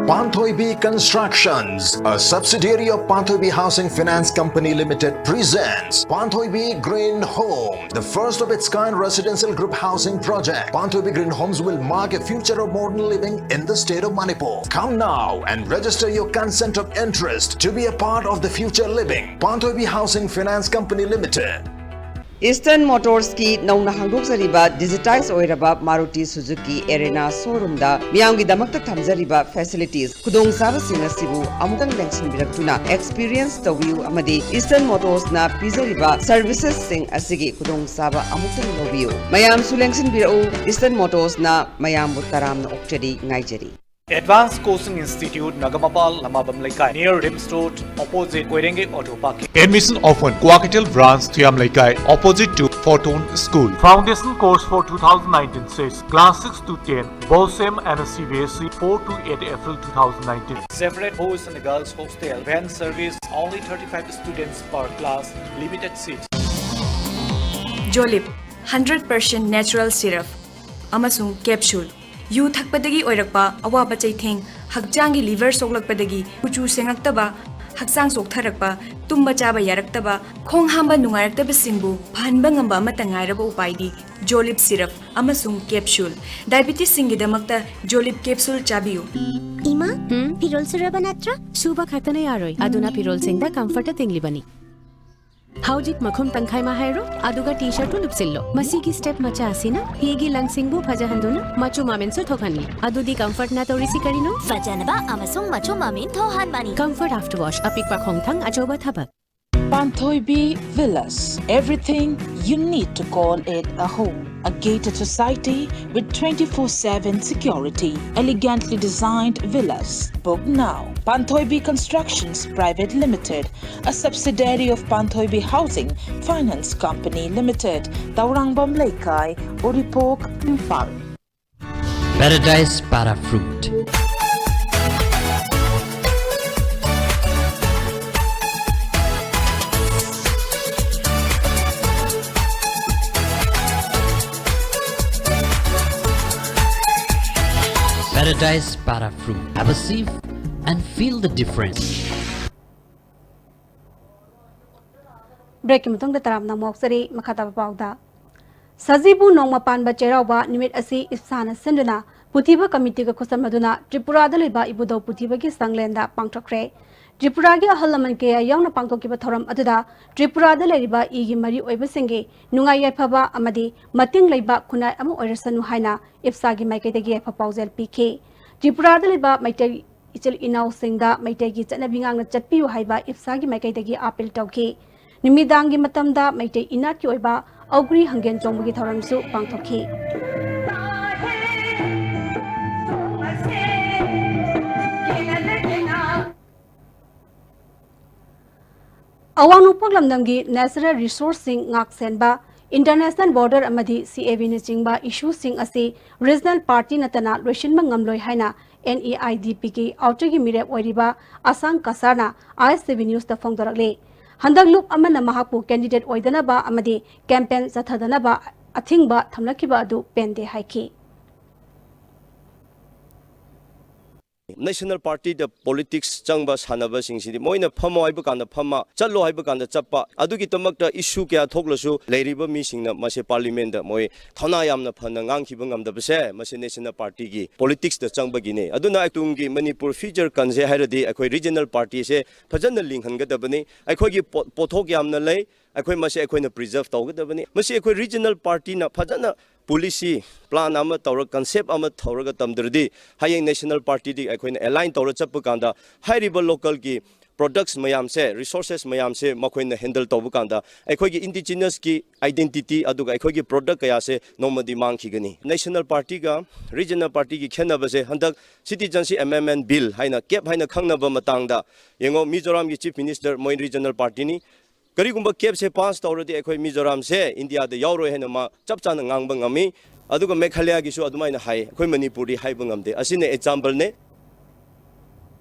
Panthoibi Constructions, a subsidiary of Panthoibi Housing Finance Company Limited, presents Panthoibi Green Home, the first of its kind residential group housing project. Panthoibi Green Homes will mark a future of modern living in the state of Manipur. Come now and register your consent of interest to be a part of the future living. Panthoibi Housing Finance Company Limited. Eastern ꯃꯣꯇꯣꯔꯁꯀꯤ ꯅꯧꯅ ꯍꯥꯡꯗꯣꯛꯆꯔꯤꯕ digitise ꯑꯣꯏꯔꯕ Maruti Suzuki Arena ꯁꯣꯔꯨꯝꯗ ꯃꯤꯌꯥꯝꯒꯤꯗꯃꯛꯇ ꯊꯝꯖꯔꯤꯕ facilities, ꯈꯨꯗꯣꯡꯆꯥꯕꯁꯤꯡ ꯑꯁꯤꯕꯨ ꯑꯃꯨꯛꯇꯪ ꯂꯦꯡꯁꯤꯟꯕꯤꯔꯛꯇꯨꯅ ꯑꯦꯛꯁꯄꯤꯔꯤꯌꯦꯟꯁ ꯇꯧꯕꯤꯌꯨ ꯑꯃꯗꯤ ꯏꯁꯇꯔꯟ ꯃꯣꯇꯣꯔꯁꯅ ꯄꯤꯖꯔꯤꯕ ꯁꯔꯚꯤꯁꯦꯁꯁꯤꯡ ꯑꯁꯤꯒꯤ ꯈꯨꯗꯣꯡꯆꯥꯕ ꯑꯃꯨꯛꯇꯪ ꯂꯧꯕꯤꯌꯨ꯫ ꯃꯌꯥꯝꯁꯨ ꯂꯦꯡꯁꯤꯟꯕꯤꯔꯛꯎ꯫ ꯏꯁꯇꯔꯟ ꯃꯣꯇꯣꯔꯁꯅ ꯃꯌꯥꯝꯕꯨ ꯇꯔꯥꯝꯅ ꯑꯣꯛꯆꯔꯤ, ꯉꯥꯏꯖꯔꯤ꯫ Advanced Coaching Institute, Nagamapal, Lamabam Leikai, near Rims Road, opposite Koirengek Auto Parking. Admission open, Kuakeitel Branch, Thiam Leikai, opposite to Fortune School. Foundation course for two thousand nineteen six, class six to ten, BOSEM and C B S E, four to eight April two thousand nineteen. Separate boys and girls hostel, van service, only thirty-five students per class, limited seats. ꯖꯣꯂꯤꯞ, hundred percent natural syrup ꯑꯃꯁꯨꯡ capsule. ꯌꯨ ꯊꯛꯄꯗꯒꯤ ꯑꯣꯏꯔꯛꯄ ꯑꯋꯥꯕ ꯆꯩꯊꯦꯡ, ꯍꯛꯆꯥꯡꯒꯤ liver ꯁꯣꯛꯂꯛꯄꯗꯒꯤ ꯀꯨꯆꯨ ꯁꯦꯡꯉꯛꯇꯕ, ꯍꯛꯆꯥꯡ ꯆꯣꯛꯊꯔꯛꯄ, ꯇꯨꯝꯕ ꯆꯥꯕ ꯌꯥꯔꯛꯇꯕ, ꯈꯣꯡ ꯍꯥꯝꯕ ꯅꯨꯡꯉꯥꯏꯔꯛꯇꯕꯁꯤꯡꯕꯨ ꯐꯍꯟꯕ ꯉꯝꯕ ꯑꯃꯠꯇ ꯉꯥꯏꯔꯕ ꯎꯄꯥꯏꯗꯤ ꯖꯣꯂꯤꯞ ꯁꯤꯔꯞ ꯑꯃꯁꯨꯡ ꯀꯦꯞꯁꯨꯜ꯫ ꯗꯥꯏꯕꯤꯇꯤꯁꯁꯤꯡꯒꯤꯗꯃꯛꯇ ꯖꯣꯂꯤꯞ ꯀꯦꯞꯁꯨꯜ ꯆꯥꯕꯤꯌꯨ꯫ ꯏꯃꯥ, ꯐꯤꯔꯣꯜ ꯁꯨꯔꯕ ꯅꯠꯇ꯭ꯔꯥ? ꯁꯨꯕ ꯈꯛꯇꯅ ꯌꯥꯔꯣꯏ, ꯑꯗꯨꯅ ꯐꯤꯔꯣꯜꯁꯤꯡꯗ ꯀꯝꯐꯔꯠꯇ ꯇꯤꯡꯂꯤꯕꯅꯤ꯫ ꯍꯧꯖꯤꯛ ꯃꯈꯨꯝ ꯇꯪꯈꯥꯏ ꯃꯥ ꯍꯥꯏꯔꯣ, ꯑꯗꯨꯒ ꯇꯤ ꯁꯔꯠꯇꯨ ꯂꯨꯞꯁꯤꯜꯂꯣ꯫ ꯃꯁꯤꯒꯤ ꯁ꯭ꯇꯦꯞ ꯃꯆꯥ ꯑꯁꯤꯅ ꯐꯤꯒꯤ ꯂꯪꯁꯤꯡꯕꯨ ꯐꯖꯍꯟꯗꯨꯅ ꯃꯆꯨ ꯃꯃꯦꯟꯁꯨ ꯊꯣꯛꯍꯟꯂꯤ꯫ ꯑꯗꯨꯗꯤ ꯀꯝꯐꯔꯠꯅ ꯇꯧꯔꯤꯁꯤ ꯀꯔꯤꯅꯣ? ꯐꯖꯅꯕ ꯑꯃꯁꯨꯡ ꯃꯆꯨ ꯃꯃꯦꯟ ꯊꯣꯛꯍꯟꯕꯅꯤ꯫ ꯀꯝꯐꯔꯠ ꯑꯥꯐꯇꯔ ꯋꯥꯁ, ꯑꯄꯤꯛꯄ ꯈꯣꯡꯊꯥꯡ, ꯑꯆꯧꯕ ꯊꯕꯛ꯫ Panthoibi Villas, everything you need to call it a home. A gated society with twenty-four seven security. Elegantly designed villas. Book now. Panthoibi Constructions Private Limited, a subsidiary of Panthoibi Housing Finance Company Limited, Taurangam Leikai, Uripok, Imphal. Paradise Para Fruit. Paradise Para Fruit. Have a sip and feel the difference. Break ꯀꯤ ꯃꯇꯨꯡꯗ ꯇꯔꯥꯝꯅ ꯑꯃꯨꯛ ꯍꯧꯖꯔꯤ꯫ ꯃꯈꯥ ꯇꯥꯕ ꯄꯥꯎꯗ, ꯁꯖꯤꯕꯨ ꯅꯣꯡꯃ ꯄꯥꯟꯕ ꯆꯩꯔꯥꯎꯕ ꯅꯨꯃꯤꯠ ꯑꯁꯤ ꯏꯞꯁꯥꯅ ꯁꯤꯟꯗꯨꯅ ꯄꯨꯊꯤꯕ ꯀꯃꯤꯇꯤꯒ ꯈꯨꯠꯁꯝꯅꯗꯨꯅ ꯇ꯭ꯔꯤꯄꯨꯔꯥꯗ ꯂꯩꯕ ꯏꯕꯨꯙꯧ ꯄꯨꯊꯤꯕꯒꯤ ꯁꯪꯂꯦꯟꯗ ꯄꯥꯡꯊꯣꯛꯈ꯭ꯔꯦ꯫ ꯇ꯭ꯔꯤꯄꯨꯔꯥꯒꯤ ꯑꯍꯜ ꯂꯃꯟ ꯀꯌꯥ ꯌꯥꯎꯅ ꯄꯥꯡꯊꯣꯛꯈꯤꯕ ꯊꯧꯔꯝ ꯑꯗꯨꯗ ꯇ꯭ꯔꯤꯄꯨꯔꯥꯗ ꯂꯩꯔꯤꯕ ꯏꯒꯤ ꯃꯔꯤ ꯑꯣꯏꯕꯁꯤꯡꯒꯤ ꯅꯨꯡꯉꯥꯏ ꯌꯥꯏꯐꯕ ꯑꯃꯗꯤ ꯃꯇꯤꯡ ꯂꯩꯕ ꯈꯨꯟꯅꯥꯏ ꯑꯃ ꯑꯣꯏꯔꯁꯅꯨ ꯍꯥꯏꯅ ꯏꯞꯁꯥꯒꯤ ꯃꯥꯏꯀꯩꯗꯒꯤ ꯌꯥꯏꯐ ꯄꯥꯎꯖꯦꯜ ꯄꯤꯈꯤ꯫ ꯇ꯭ꯔꯤꯄꯨꯔꯥꯗ ꯂꯩꯕ ꯃꯩꯇꯩ ꯏꯆꯤꯜ ꯏꯅꯥꯎꯁꯤꯡꯗ ꯃꯩꯇꯩꯒꯤ ꯆꯠꯅꯕꯤ ꯉꯥꯛꯅ ꯆꯠꯄꯤꯌꯨ ꯍꯥꯏꯕ ꯏꯞꯁꯥꯒꯤ ꯃꯥꯏꯀꯩꯗꯒꯤ ꯑꯥꯄꯤꯜ ꯇꯧꯈꯤ꯫ ꯅꯨꯃꯤꯗꯥꯡꯒꯤ ꯃꯇꯝꯗ ꯃꯩꯇꯩ ꯏꯅꯥꯠꯀꯤ ꯑꯣꯏꯕ ꯑꯧꯒ꯭ꯔꯤ ꯍꯪꯒꯦꯟ ꯆꯣꯡꯕꯒꯤ ꯊꯧꯔꯝꯁꯨ ꯄꯥꯡꯊꯣꯛꯈꯤ꯫ ꯑꯋꯥꯡ ꯅꯣꯡꯄꯣꯛ ꯂꯝꯗꯝꯒꯤ natural resource ꯁꯤꯡ ꯉꯥꯛ ꯁꯦꯟꯕ, international border ꯑꯃꯗꯤ C A B ꯅꯆꯤꯡꯕ issue ꯁꯤꯡ ꯑꯁꯤ regional party ꯅꯠꯇꯅ ꯂꯣꯏꯁꯤꯟꯕ ꯉꯝꯂꯣꯏ ꯍꯥꯏꯅ N E I D P ꯒꯤ outer ꯒꯤ ꯃꯤꯔꯦꯞ ꯑꯣꯏꯔꯤꯕ ꯑꯁꯥꯡ ꯀꯁꯥꯔꯅ I S T V news ꯇ ꯐꯣꯡꯗꯣꯔꯛꯂꯤ꯫ ꯍꯟꯗꯛ ꯂꯨꯞ ꯑꯃꯅ ꯃꯍꯥꯛꯄꯨ candidate ꯑꯣꯏꯗꯅꯕ ꯑꯃꯗꯤ campaign ꯆꯠꯊꯗꯅꯕ ꯑꯊꯤꯡꯕ ꯊꯝꯂꯛꯈꯤꯕ ꯑꯗꯨ ꯄꯦꯟꯗꯦ ꯍꯥꯏꯈꯤ꯫ National party ꯗ politics ꯆꯪꯕ ꯁꯥꯟꯅꯕꯁꯤꯡꯁꯤꯗꯤ ꯃꯣꯏꯅ ꯐꯝꯃꯣ ꯍꯥꯏꯕ ꯀꯥꯟꯗ ꯐꯝꯃ, ꯆꯠꯂꯣ ꯍꯥꯏꯕ ꯀꯥꯟꯗ ꯆꯠꯄ, ꯑꯗꯨꯒꯤꯗꯃꯛꯇ issue ꯀꯌꯥ ꯊꯣꯛꯂꯁꯨ ꯂꯩꯔꯤꯕ ꯃꯤꯁꯤꯡꯅ ꯃꯁꯤ parliament ꯗ ꯃꯣꯏ ꯊꯧꯅꯥ ꯌꯥꯝꯅ ꯐꯅ ꯉꯥꯡꯈꯤꯕ ꯉꯝꯗꯕꯁꯦ, ꯃꯁꯤ national party ꯒꯤ politics ꯇ ꯆꯪꯕꯒꯤꯅꯤ꯫ ꯑꯗꯨꯅ ꯇꯨꯡꯒꯤ ꯃꯅꯤꯄꯨꯔ future ꯀꯟꯁꯦ ꯍꯥꯏꯔꯗꯤ ꯑꯩꯈꯣꯏ regional party ꯁꯦ ꯐꯖꯅ ꯂꯤꯡꯍꯟꯒꯗꯕꯅꯤ꯫ ꯑꯩꯈꯣꯏꯒꯤ ꯄꯣ-, ꯄꯣꯠꯊꯣꯛ ꯌꯥꯝꯅ ꯂꯩ, ꯑꯩꯈꯣꯏ ꯃꯁꯤ ꯑꯩꯈꯣꯏꯅ preserve ꯇꯧꯒꯗꯕꯅꯤ꯫ ꯃꯁꯤ ꯑꯩꯈꯣꯏ regional party ꯅ ꯐꯖꯅ policy plan ꯑꯃ ꯇꯧꯔ, concept ꯑꯃ ꯇꯧꯔꯒ ꯇꯝꯗ꯭ꯔꯗꯤ, ꯍꯌꯦꯡ national party ꯗꯤ ꯑꯩꯈꯣꯏꯅ align ꯇꯧꯔ ꯆꯠꯄ ꯀꯥꯟꯗ ꯍꯥꯏꯔꯤꯕ local ꯒꯤ products ꯃꯌꯥꯝꯁꯦ, resources ꯃꯌꯥꯝꯁꯦ ꯃꯈꯣꯏꯅ handle ꯇꯧꯕ ꯀꯥꯟꯗ ꯑꯩꯈꯣꯏꯒꯤ indigenous ꯀꯤ identity ꯑꯗꯨꯒ ꯑꯩꯈꯣꯏꯒꯤ product ꯀꯌꯥꯁꯦ ꯅꯣꯡꯃꯗꯤ ꯃꯥꯡꯈꯤꯒꯅꯤ꯫ National party ꯒ regional party ꯒꯤ ꯈꯦꯠꯅꯕꯁꯦ ꯍꯟꯗꯛ citizenship amendment bill ꯍꯥꯏꯅ, cap ꯍꯥꯏꯅ ꯈꯪꯅꯕ ꯃꯇꯥꯡꯗ ꯌꯦꯡꯉꯣ, ꯃꯤꯖꯣꯔꯥꯝꯒꯤ chief minister ꯃꯣꯏ regional party ꯅꯤ꯫ ꯀꯔꯤꯒꯨꯝꯕ cap ꯁꯦ pass ꯇꯧꯔꯗꯤ ꯑꯩꯈꯣꯏ ꯃꯤꯖꯣꯔꯥꯝꯁꯦ ꯏꯟꯗꯤꯌꯥꯗ ꯌꯥꯎꯔꯣꯏ ꯍꯥꯏꯅ ꯃꯥ ꯆꯞ ꯆꯥꯅ ꯉꯥꯡꯕ ꯉꯝꯃꯤ꯫ ꯑꯗꯨꯒ ꯃꯦꯘꯥꯂꯌꯥꯒꯤꯁꯨ ꯑꯗꯨꯃꯥꯏꯅ ꯍꯥꯏ꯫ ꯑꯩꯈꯣꯏ ꯃꯅꯤꯄꯨꯔꯗꯤ ꯍꯥꯏꯕ ꯉꯝꯗꯦ꯫ ꯑꯁꯤꯅ example ꯅꯦ꯫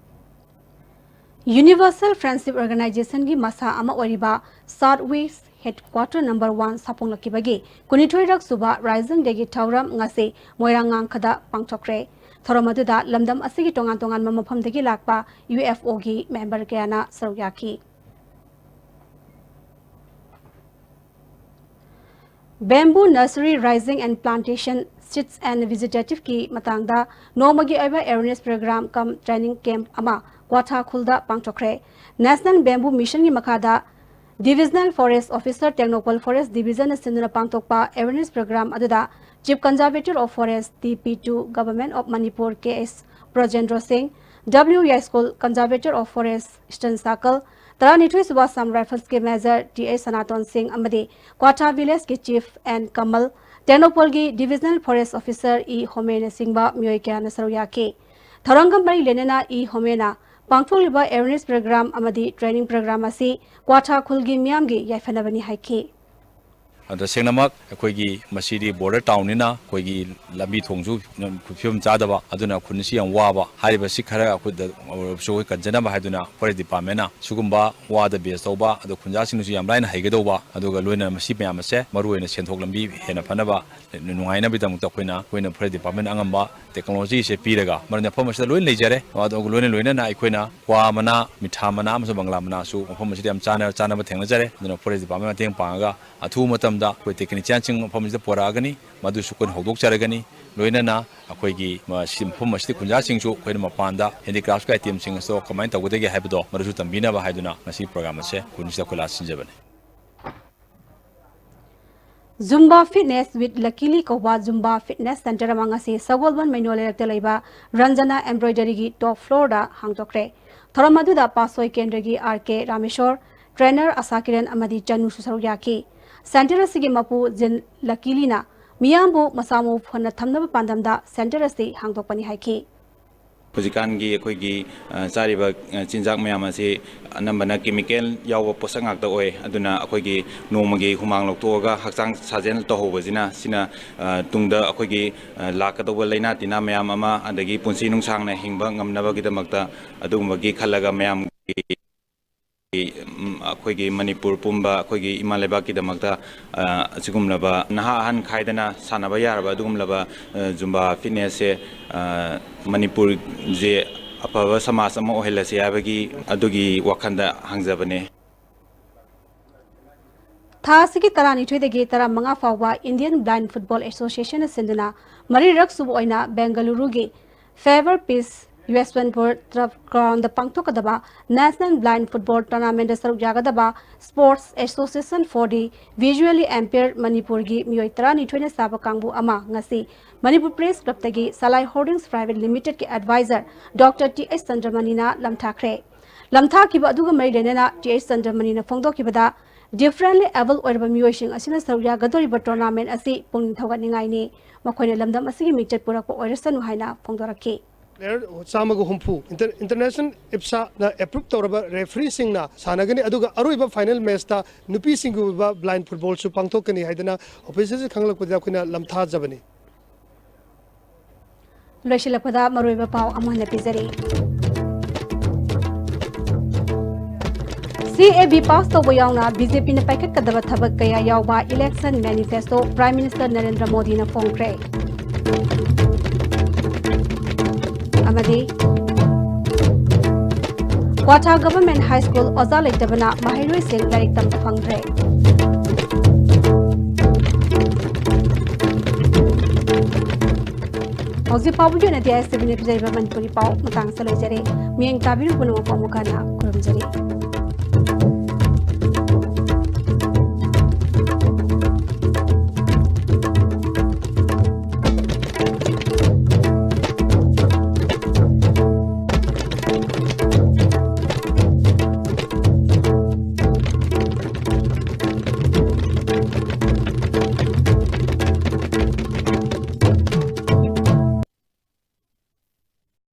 Universal Friendship Organization ꯒꯤ ꯃꯁꯥ ꯑꯃ ꯑꯣꯏꯔꯤꯕ South West Headquarter number one ꯁꯥꯐꯣꯡꯂꯛꯈꯤꯕꯒꯤ ꯀꯨꯟꯅꯤꯊꯣꯏꯔꯛ ꯁꯨꯕ Rising Day ꯒꯤ ꯊꯧꯔꯝ ꯉꯁꯤ ꯃꯣꯏꯔꯥꯡ ꯉꯥꯡꯈꯗ ꯄꯥꯡꯊꯣꯛꯈ꯭ꯔꯦ꯫ ꯊꯧꯔꯝ ꯑꯗꯨꯗ ꯂꯝꯗꯝ ꯑꯁꯤꯒꯤ ꯇꯣꯉꯥꯟ ꯇꯣꯉꯥꯟꯕ ꯃꯐꯝꯗꯒꯤ ꯂꯥꯛꯄ U F O ꯒꯤ member ꯀꯌꯥꯅ ꯁꯔꯨꯛ ꯌꯥꯈꯤ꯫ Bamboo Nursery Raising and Plantation, Seeds and Vegetative ꯀꯤ ꯃꯇꯥꯡꯗ ꯅꯣꯡꯃꯒꯤ ꯑꯣꯏꯕ awareness program cum training camp ꯑꯃ ꯀ꯭ꯋꯥꯊꯥ ꯈꯨꯜꯗ ꯄꯥꯡꯊꯣꯛꯈ꯭ꯔꯦ꯫ National Bamboo Mission ꯒꯤ ꯃꯈꯥꯗ Divisional Forest Officer, Tengnoupal Forest Division ꯅ ꯁꯤꯟꯗꯨꯅ ꯄꯥꯡꯊꯣꯛꯄ awareness program ꯑꯗꯨꯗ Chief Conservator of Forest, T P two, Government of Manipur, K S Brajendra Singh, W ꯌꯥꯏꯁ꯭ꯀꯨꯜ Conservator of Forest, Eastern Circle, ꯇꯔꯥꯅꯤꯊꯣꯏ ꯁꯨꯕ Assam Rifles ꯀꯤ Major T H ꯁꯅꯥꯇꯣꯟ ꯁꯤꯡ ꯑꯃꯗꯤ ꯀ꯭ꯋꯥꯊꯥ Village ꯀꯤ Chief N ꯀꯃꯜ, ꯇꯦꯡꯅꯧꯄꯜꯒꯤ Divisional Forest Officer ꯏ ꯍꯣꯃꯦꯅꯆꯤꯡꯕ ꯃꯤꯑꯣꯏ ꯀꯌꯥꯅ ꯁꯔꯨꯛ ꯌꯥꯈꯤ꯫ ꯊꯧꯔꯝꯒ ꯃꯔꯤ ꯂꯩꯅꯅ ꯏ ꯍꯣꯃꯦꯅ ꯄꯥꯡꯊꯣꯛꯂꯤꯕ awareness program ꯑꯃꯗꯤ training program ꯑꯁꯤ ꯀ꯭ꯋꯥꯊꯥ ꯈꯨꯜꯒꯤ ꯃꯤꯌꯥꯝꯒꯤ ꯌꯥꯏꯐꯅꯕꯅꯤ ꯍꯥꯏꯈꯤ꯫ ꯑꯗꯣ ꯇꯁꯦꯡꯅꯃꯛ ꯑꯩꯈꯣꯏꯒꯤ ꯃꯁꯤꯗꯤ border town ꯅꯤꯅ ꯑꯩꯈꯣꯏꯒꯤ ꯂꯝꯕꯤ ꯊꯣꯡꯁꯨ ꯐꯤꯕꯝ ꯆꯥꯗꯕ, ꯑꯗꯨꯅ ꯈꯨꯟ ꯑꯁꯤ ꯌꯥꯝ ꯋꯥꯕ꯫ ꯍꯥꯏꯔꯤꯕꯁꯤ ꯈꯔ ꯑꯩꯈꯣꯏꯗ ꯑꯣꯏꯔꯕꯁꯨ ꯑꯩꯈꯣꯏ ꯀꯟꯖꯅꯕ ꯍꯥꯏꯗꯨꯅ Forest Department ꯅ ꯁꯤꯒꯨꯝꯕ ꯋꯥꯗ base ꯇꯧꯕ, ꯑꯗꯣ ꯈꯨꯟꯖꯥꯁꯤꯡꯅꯁꯨ ꯌꯥꯝ ꯂꯥꯏꯅ ꯍꯩꯒꯗꯧꯕ, ꯑꯗꯨꯒ ꯂꯣꯏꯅꯅ ꯃꯁꯤ ꯃꯌꯥꯝ ꯑꯁꯦ ꯃꯔꯨꯑꯣꯏꯅ ꯁꯦꯟꯊꯣꯛ ꯂꯝꯕꯤ ꯍꯦꯟꯅ ꯐꯅꯕ ꯅꯨꯡꯉꯥꯏꯅꯕꯒꯤꯗꯃꯛꯇ ꯑꯩꯈꯣꯏꯅ, ꯑꯩꯈꯣꯏꯅ Forest Department ꯑꯉꯝꯕ technology ꯁꯦ ꯄꯤꯔꯒ, ꯃꯔꯝꯗꯤ ꯃꯐꯝ ꯑꯁꯤꯗ ꯂꯣꯏꯅ ꯂꯩꯖꯔꯦ꯫ ꯑꯗꯨꯒ ꯂꯣꯏꯅ ꯂꯣꯏꯅꯅ ꯑꯩꯈꯣꯏꯅ ꯀ꯭ꯋꯥ ꯃꯅꯥ, ꯃꯤꯊꯥ ꯃꯅꯥ ꯑꯃꯁꯨꯡ ꯕꯪꯒ꯭ꯂꯥ ꯃꯅꯥꯁꯨ ꯃꯐꯝ ꯑꯁꯤꯗ ꯌꯥꯝ ꯆꯥꯅ, ꯆꯥꯅꯕ ꯊꯦꯡꯅꯖꯔꯦ꯫ ꯑꯗꯨꯅ Forest Department ꯃꯇꯦꯡ ꯄꯥꯡꯉꯒ ꯑꯊꯨꯕ ꯃꯇꯝꯗ ꯑꯩꯈꯣꯏ technician ꯁꯤꯡ ꯃꯐꯝ ꯑꯁꯤꯗ ꯄꯨꯔꯛꯑꯒꯅꯤ, ꯃꯗꯨꯁꯨ ꯑꯩꯈꯣꯏꯅ ꯍꯧꯗꯣꯛꯆꯔꯒꯅꯤ꯫ ꯂꯣꯏꯅꯅ ꯑꯩꯈꯣꯏꯒꯤ ꯃ-, ꯁꯤ ꯃꯐꯝ ꯑꯁꯤꯗ ꯈꯨꯟꯖꯥꯁꯤꯡꯁꯨ ꯑꯩꯈꯣꯏꯅ ꯃꯄꯥꯟꯗ handicrafts ꯀꯤ item ꯁꯤꯡ ꯑꯁꯤꯗ ꯀꯃꯥꯏꯅ ꯇꯧꯒꯗꯒꯦ ꯍꯥꯏꯕꯗꯣ ꯃꯗꯨꯁꯨ ꯇꯝꯕꯤꯅꯕ ꯍꯥꯏꯗꯨꯅ ꯉꯁꯤ program ꯑꯁꯦ ꯈꯨꯟꯁꯤꯗ ꯑꯩꯈꯣꯏ ꯂꯥꯛꯑ ꯁꯤꯟꯖꯕꯅꯤ꯫ Zumba Fitness with Luckily ꯀꯧꯕ Zumba Fitness Center ꯑꯃ ꯉꯁꯤ ꯁꯒꯣꯜꯕꯟ ꯃꯩꯅꯣ ꯂꯩꯔꯛꯇ ꯂꯩꯕ ꯔꯟꯖꯅꯥ Embroidery ꯒꯤ top floor ꯗ ꯍꯥꯡꯗꯣꯛꯈ꯭ꯔꯦ꯫ ꯊꯧꯔꯝ ꯑꯗꯨꯗ ꯄꯥꯁꯣꯏ ꯀꯦꯟꯗ꯭ꯔꯒꯤ ꯑꯥꯔ ꯀꯦ ꯔꯥꯃꯦꯁꯣꯔ, ꯇ꯭ꯔꯦꯅꯔ ꯑꯁꯥ ꯀꯤꯔꯟ ꯑꯃꯗꯤ ꯆꯅꯨꯁꯨ ꯁꯔꯨꯛ ꯌꯥꯈꯤ꯫ ꯁꯦꯟꯇꯔ ꯑꯁꯤꯒꯤ ꯃꯄꯨ ꯖꯤꯟ ꯂꯀꯤꯂꯤꯅ ꯃꯤꯌꯥꯝꯕꯨ ꯃꯁꯥ ꯃꯎ ꯐꯅ ꯊꯝꯅꯕ ꯄꯥꯟꯗꯝꯗ ꯁꯦꯟꯇꯔ ꯑꯁꯤ ꯍꯥꯡꯗꯣꯛꯄꯅꯤ ꯍꯥꯏꯈꯤ꯫ ꯍꯧꯖꯤꯛꯀꯥꯟꯒꯤ ꯑꯩꯈꯣꯏꯒꯤ, ꯑ, ꯆꯥꯔꯤꯕ, ꯑ, ꯆꯤꯟꯖꯥꯛ ꯃꯌꯥꯝ ꯑꯁꯤ ꯑꯅꯝꯕꯅ chemical ꯌꯥꯎꯕ ꯄꯣꯠꯁꯛ ꯉꯥꯛꯇ ꯑꯣꯏ꯫ ꯑꯗꯨꯅ ꯑꯩꯈꯣꯏꯒꯤ ꯅꯣꯡꯃꯒꯤ ꯍꯨꯃꯥꯡ ꯂꯧꯊꯣꯛꯑꯒ ꯍꯛꯆꯥꯡ ꯁꯥꯖꯦꯜ ꯇꯧꯍꯧꯕꯁꯤꯅ, ꯁꯤꯅ, ꯑ, ꯇꯨꯡꯗ ꯑꯩꯈꯣꯏꯒꯤ, ꯑ, ꯂꯥꯛꯀꯗꯧꯕ ꯂꯥꯏꯅꯥ ꯇꯤꯟꯅꯥ ꯃꯌꯥꯝ ꯑꯃ, ꯑꯗꯒꯤ ꯄꯨꯟꯁꯤ ꯅꯨꯡꯁꯥꯡꯅ ꯍꯤꯡꯕ ꯉꯝꯅꯕꯒꯤꯗꯃꯛꯇ ꯑꯗꯨꯒꯨꯝꯕꯒꯤ ꯈꯜꯂꯒ ꯃꯌꯥꯝꯒꯤ, ꯎꯝ, ꯑꯩꯈꯣꯏꯒꯤ ꯃꯅꯤꯄꯨꯔ ꯄꯨꯝꯕ ꯑꯩꯈꯣꯏꯒꯤ ꯏꯃꯥ ꯂꯩꯕꯥꯛꯀꯤꯗꯃꯛꯇ, ꯑ, ꯑꯁꯤꯒꯨꯝꯂꯕ ꯅꯍꯥ ꯑꯍꯟ ꯈꯥꯏꯗꯅ ꯁꯥꯟꯅꯕ ꯌꯥꯔꯕ ꯑꯗꯨꯒꯨꯝꯂꯕ, ꯑ, ꯖꯨꯝꯕꯥ fitness ꯁꯦ, ꯑ, ꯃꯅꯤꯄꯨꯔꯁꯦ ꯑꯐꯕ ꯁꯃꯥꯖ ꯑꯃ ꯑꯣꯏꯍꯜꯂꯁꯤ ꯍꯥꯏꯕꯒꯤ ꯑꯗꯨꯒꯤ ꯋꯥꯈꯜꯗ ꯍꯥꯡꯖꯕꯅꯦ꯫ ꯊꯥ ꯑꯁꯤꯒꯤ ꯇꯔꯥꯅꯤꯊꯣꯏꯗꯒꯤ ꯇꯔꯥꯃꯉꯥ ꯐꯥꯎꯕ Indian Blind Football Association ꯅ ꯁꯤꯟꯗꯨꯅ ꯃꯔꯤꯔꯛ ꯁꯨꯕ ꯑꯣꯏꯅ ꯕꯦꯡꯒꯂꯨꯔꯨꯒꯤ Faber Peace ꯌꯦꯁ꯭ꯋꯟꯠꯄꯨꯔ ꯇꯔꯐ ꯒ꯭ꯔꯥꯎꯟꯗ ꯄꯥꯡꯊꯣꯛꯀꯗꯕ National Blind Football Tournament ꯗ ꯁꯔꯨꯛ ꯌꯥꯒꯗꯕ Sports Association for the Visually Impaired ꯃꯅꯤꯄꯨꯔꯒꯤ ꯃꯤꯑꯣꯏ ꯇꯔꯥꯅꯤꯊꯣꯏꯅ ꯁꯥꯕ ꯀꯥꯡꯕꯨ ꯑꯃ ꯉꯁꯤ ꯃꯅꯤꯄꯨꯔ ꯄ꯭ꯔꯦꯁ ꯀ꯭ꯂꯕꯇꯒꯤ ꯁꯂꯥꯏ ꯍꯣꯜꯗꯤꯡꯁ ꯄ꯭ꯔꯥꯏꯚꯦꯠ ꯂꯤꯃꯤꯇꯦꯗꯀꯤ ꯑꯦꯗꯚꯥꯏꯖꯔ ꯗꯣꯛꯇꯔ ꯇꯤ ꯑꯩꯆ ꯆꯟꯗ꯭ꯔꯃꯅꯤꯅ ꯂꯝꯊꯥꯈ꯭ꯔꯦ꯫ ꯂꯝꯊꯥꯈꯤꯕ ꯑꯗꯨꯒ ꯃꯔꯤ ꯂꯩꯅꯅ ꯇꯤ ꯑꯩꯆ ꯆꯟꯗ꯭ꯔꯃꯅꯤꯅ ꯐꯣꯡꯗꯣꯛꯈꯤꯕꯗ, differently able ꯑꯣꯏꯔꯕ ꯃꯤꯑꯣꯏꯁꯤꯡ ꯑꯁꯤꯅ ꯁꯔꯨꯛ ꯌꯥꯒꯗꯧꯔꯤꯕ tournament ꯑꯁꯤ ꯄꯨꯛꯅꯤꯡ ꯊꯧꯒꯠꯅꯤꯡꯉꯥꯏꯅꯤ꯫ ꯃꯈꯣꯏꯅ ꯂꯝꯗꯝ ꯑꯁꯤꯒꯤ ꯃꯤꯡꯆꯠ ꯄꯨꯔꯛꯄ ꯑꯣꯏꯔꯁꯅꯨ ꯍꯥꯏꯅ ꯐꯣꯡꯗꯣꯔꯛꯈꯤ꯫ Player ꯆꯥꯝꯃꯒ ꯍꯨꯝꯐꯨ, inter-, international ꯏꯞꯁꯥꯅ approve ꯇꯧꯔꯕ referee ꯁꯤꯡꯅ ꯁꯥꯟꯅꯒꯅꯤ, ꯑꯗꯨꯒ ꯑꯔꯣꯏꯕ final match ꯇ ꯅꯨꯄꯤꯁꯤꯡꯒꯤ ꯑꯣꯏꯕ blind football ꯁꯨ ꯄꯥꯡꯊꯣꯛꯀꯅꯤ ꯍꯥꯏꯗꯅ official ꯁꯤꯡ ꯈꯪꯂꯛꯄꯗ ꯑꯩꯈꯣꯏꯅ ꯂꯝꯊꯥꯖꯕꯅꯤ꯫ ꯂꯣꯏꯁꯤꯜꯂꯛꯄꯗ ꯃꯔꯨꯑꯣꯏꯕ ꯄꯥꯎ ꯑꯃꯨꯛ ꯍꯟꯅ ꯄꯤꯖꯔꯤ꯫ ꯁꯤ ꯑꯦ ꯕꯤ pass ꯇꯧꯕ ꯌꯥꯎꯅ ꯕꯤ ꯖꯦ ꯄꯤꯅ ꯄꯥꯏꯈꯠꯀꯗꯕ ꯊꯕꯛ ꯀꯌꯥ ꯌꯥꯎꯕ election manifesto Prime Minister Narendra ꯃꯣꯗꯤꯅ ꯐꯣꯡꯈ꯭ꯔꯦ꯫ ꯑꯃꯗꯤ ꯀ꯭ꯋꯥꯊꯥ Government High School ꯑꯣꯖꯥ ꯂꯩꯇꯕꯅ ꯃꯍꯩꯔꯣꯏꯁꯤꯡ ꯂꯥꯏꯔꯤꯛ ꯇꯝꯕ ꯐꯪꯗ꯭ꯔꯦ꯫ ꯍꯧꯖꯤꯛ ꯐꯥꯎꯕꯒꯤ ꯑꯣꯏꯅꯗꯤ ꯑꯥꯏ ꯑꯦꯁ ꯇꯤ ꯚꯤꯅ ꯄꯤꯖꯔꯤꯕ ꯃꯅꯤꯄꯨꯔꯤ ꯄꯥꯎ ꯃꯇꯥꯡ ꯑꯁꯤꯗ ꯂꯣꯏꯖꯔꯦ꯫ ꯃꯤꯠꯌꯦꯡ ꯇꯥꯕꯤꯔꯤꯕ ꯄꯨꯝꯅꯃꯛꯄꯨ ꯑꯃꯨꯛ ꯍꯟꯅ ꯈꯨꯔꯨꯝꯖꯔꯤ꯫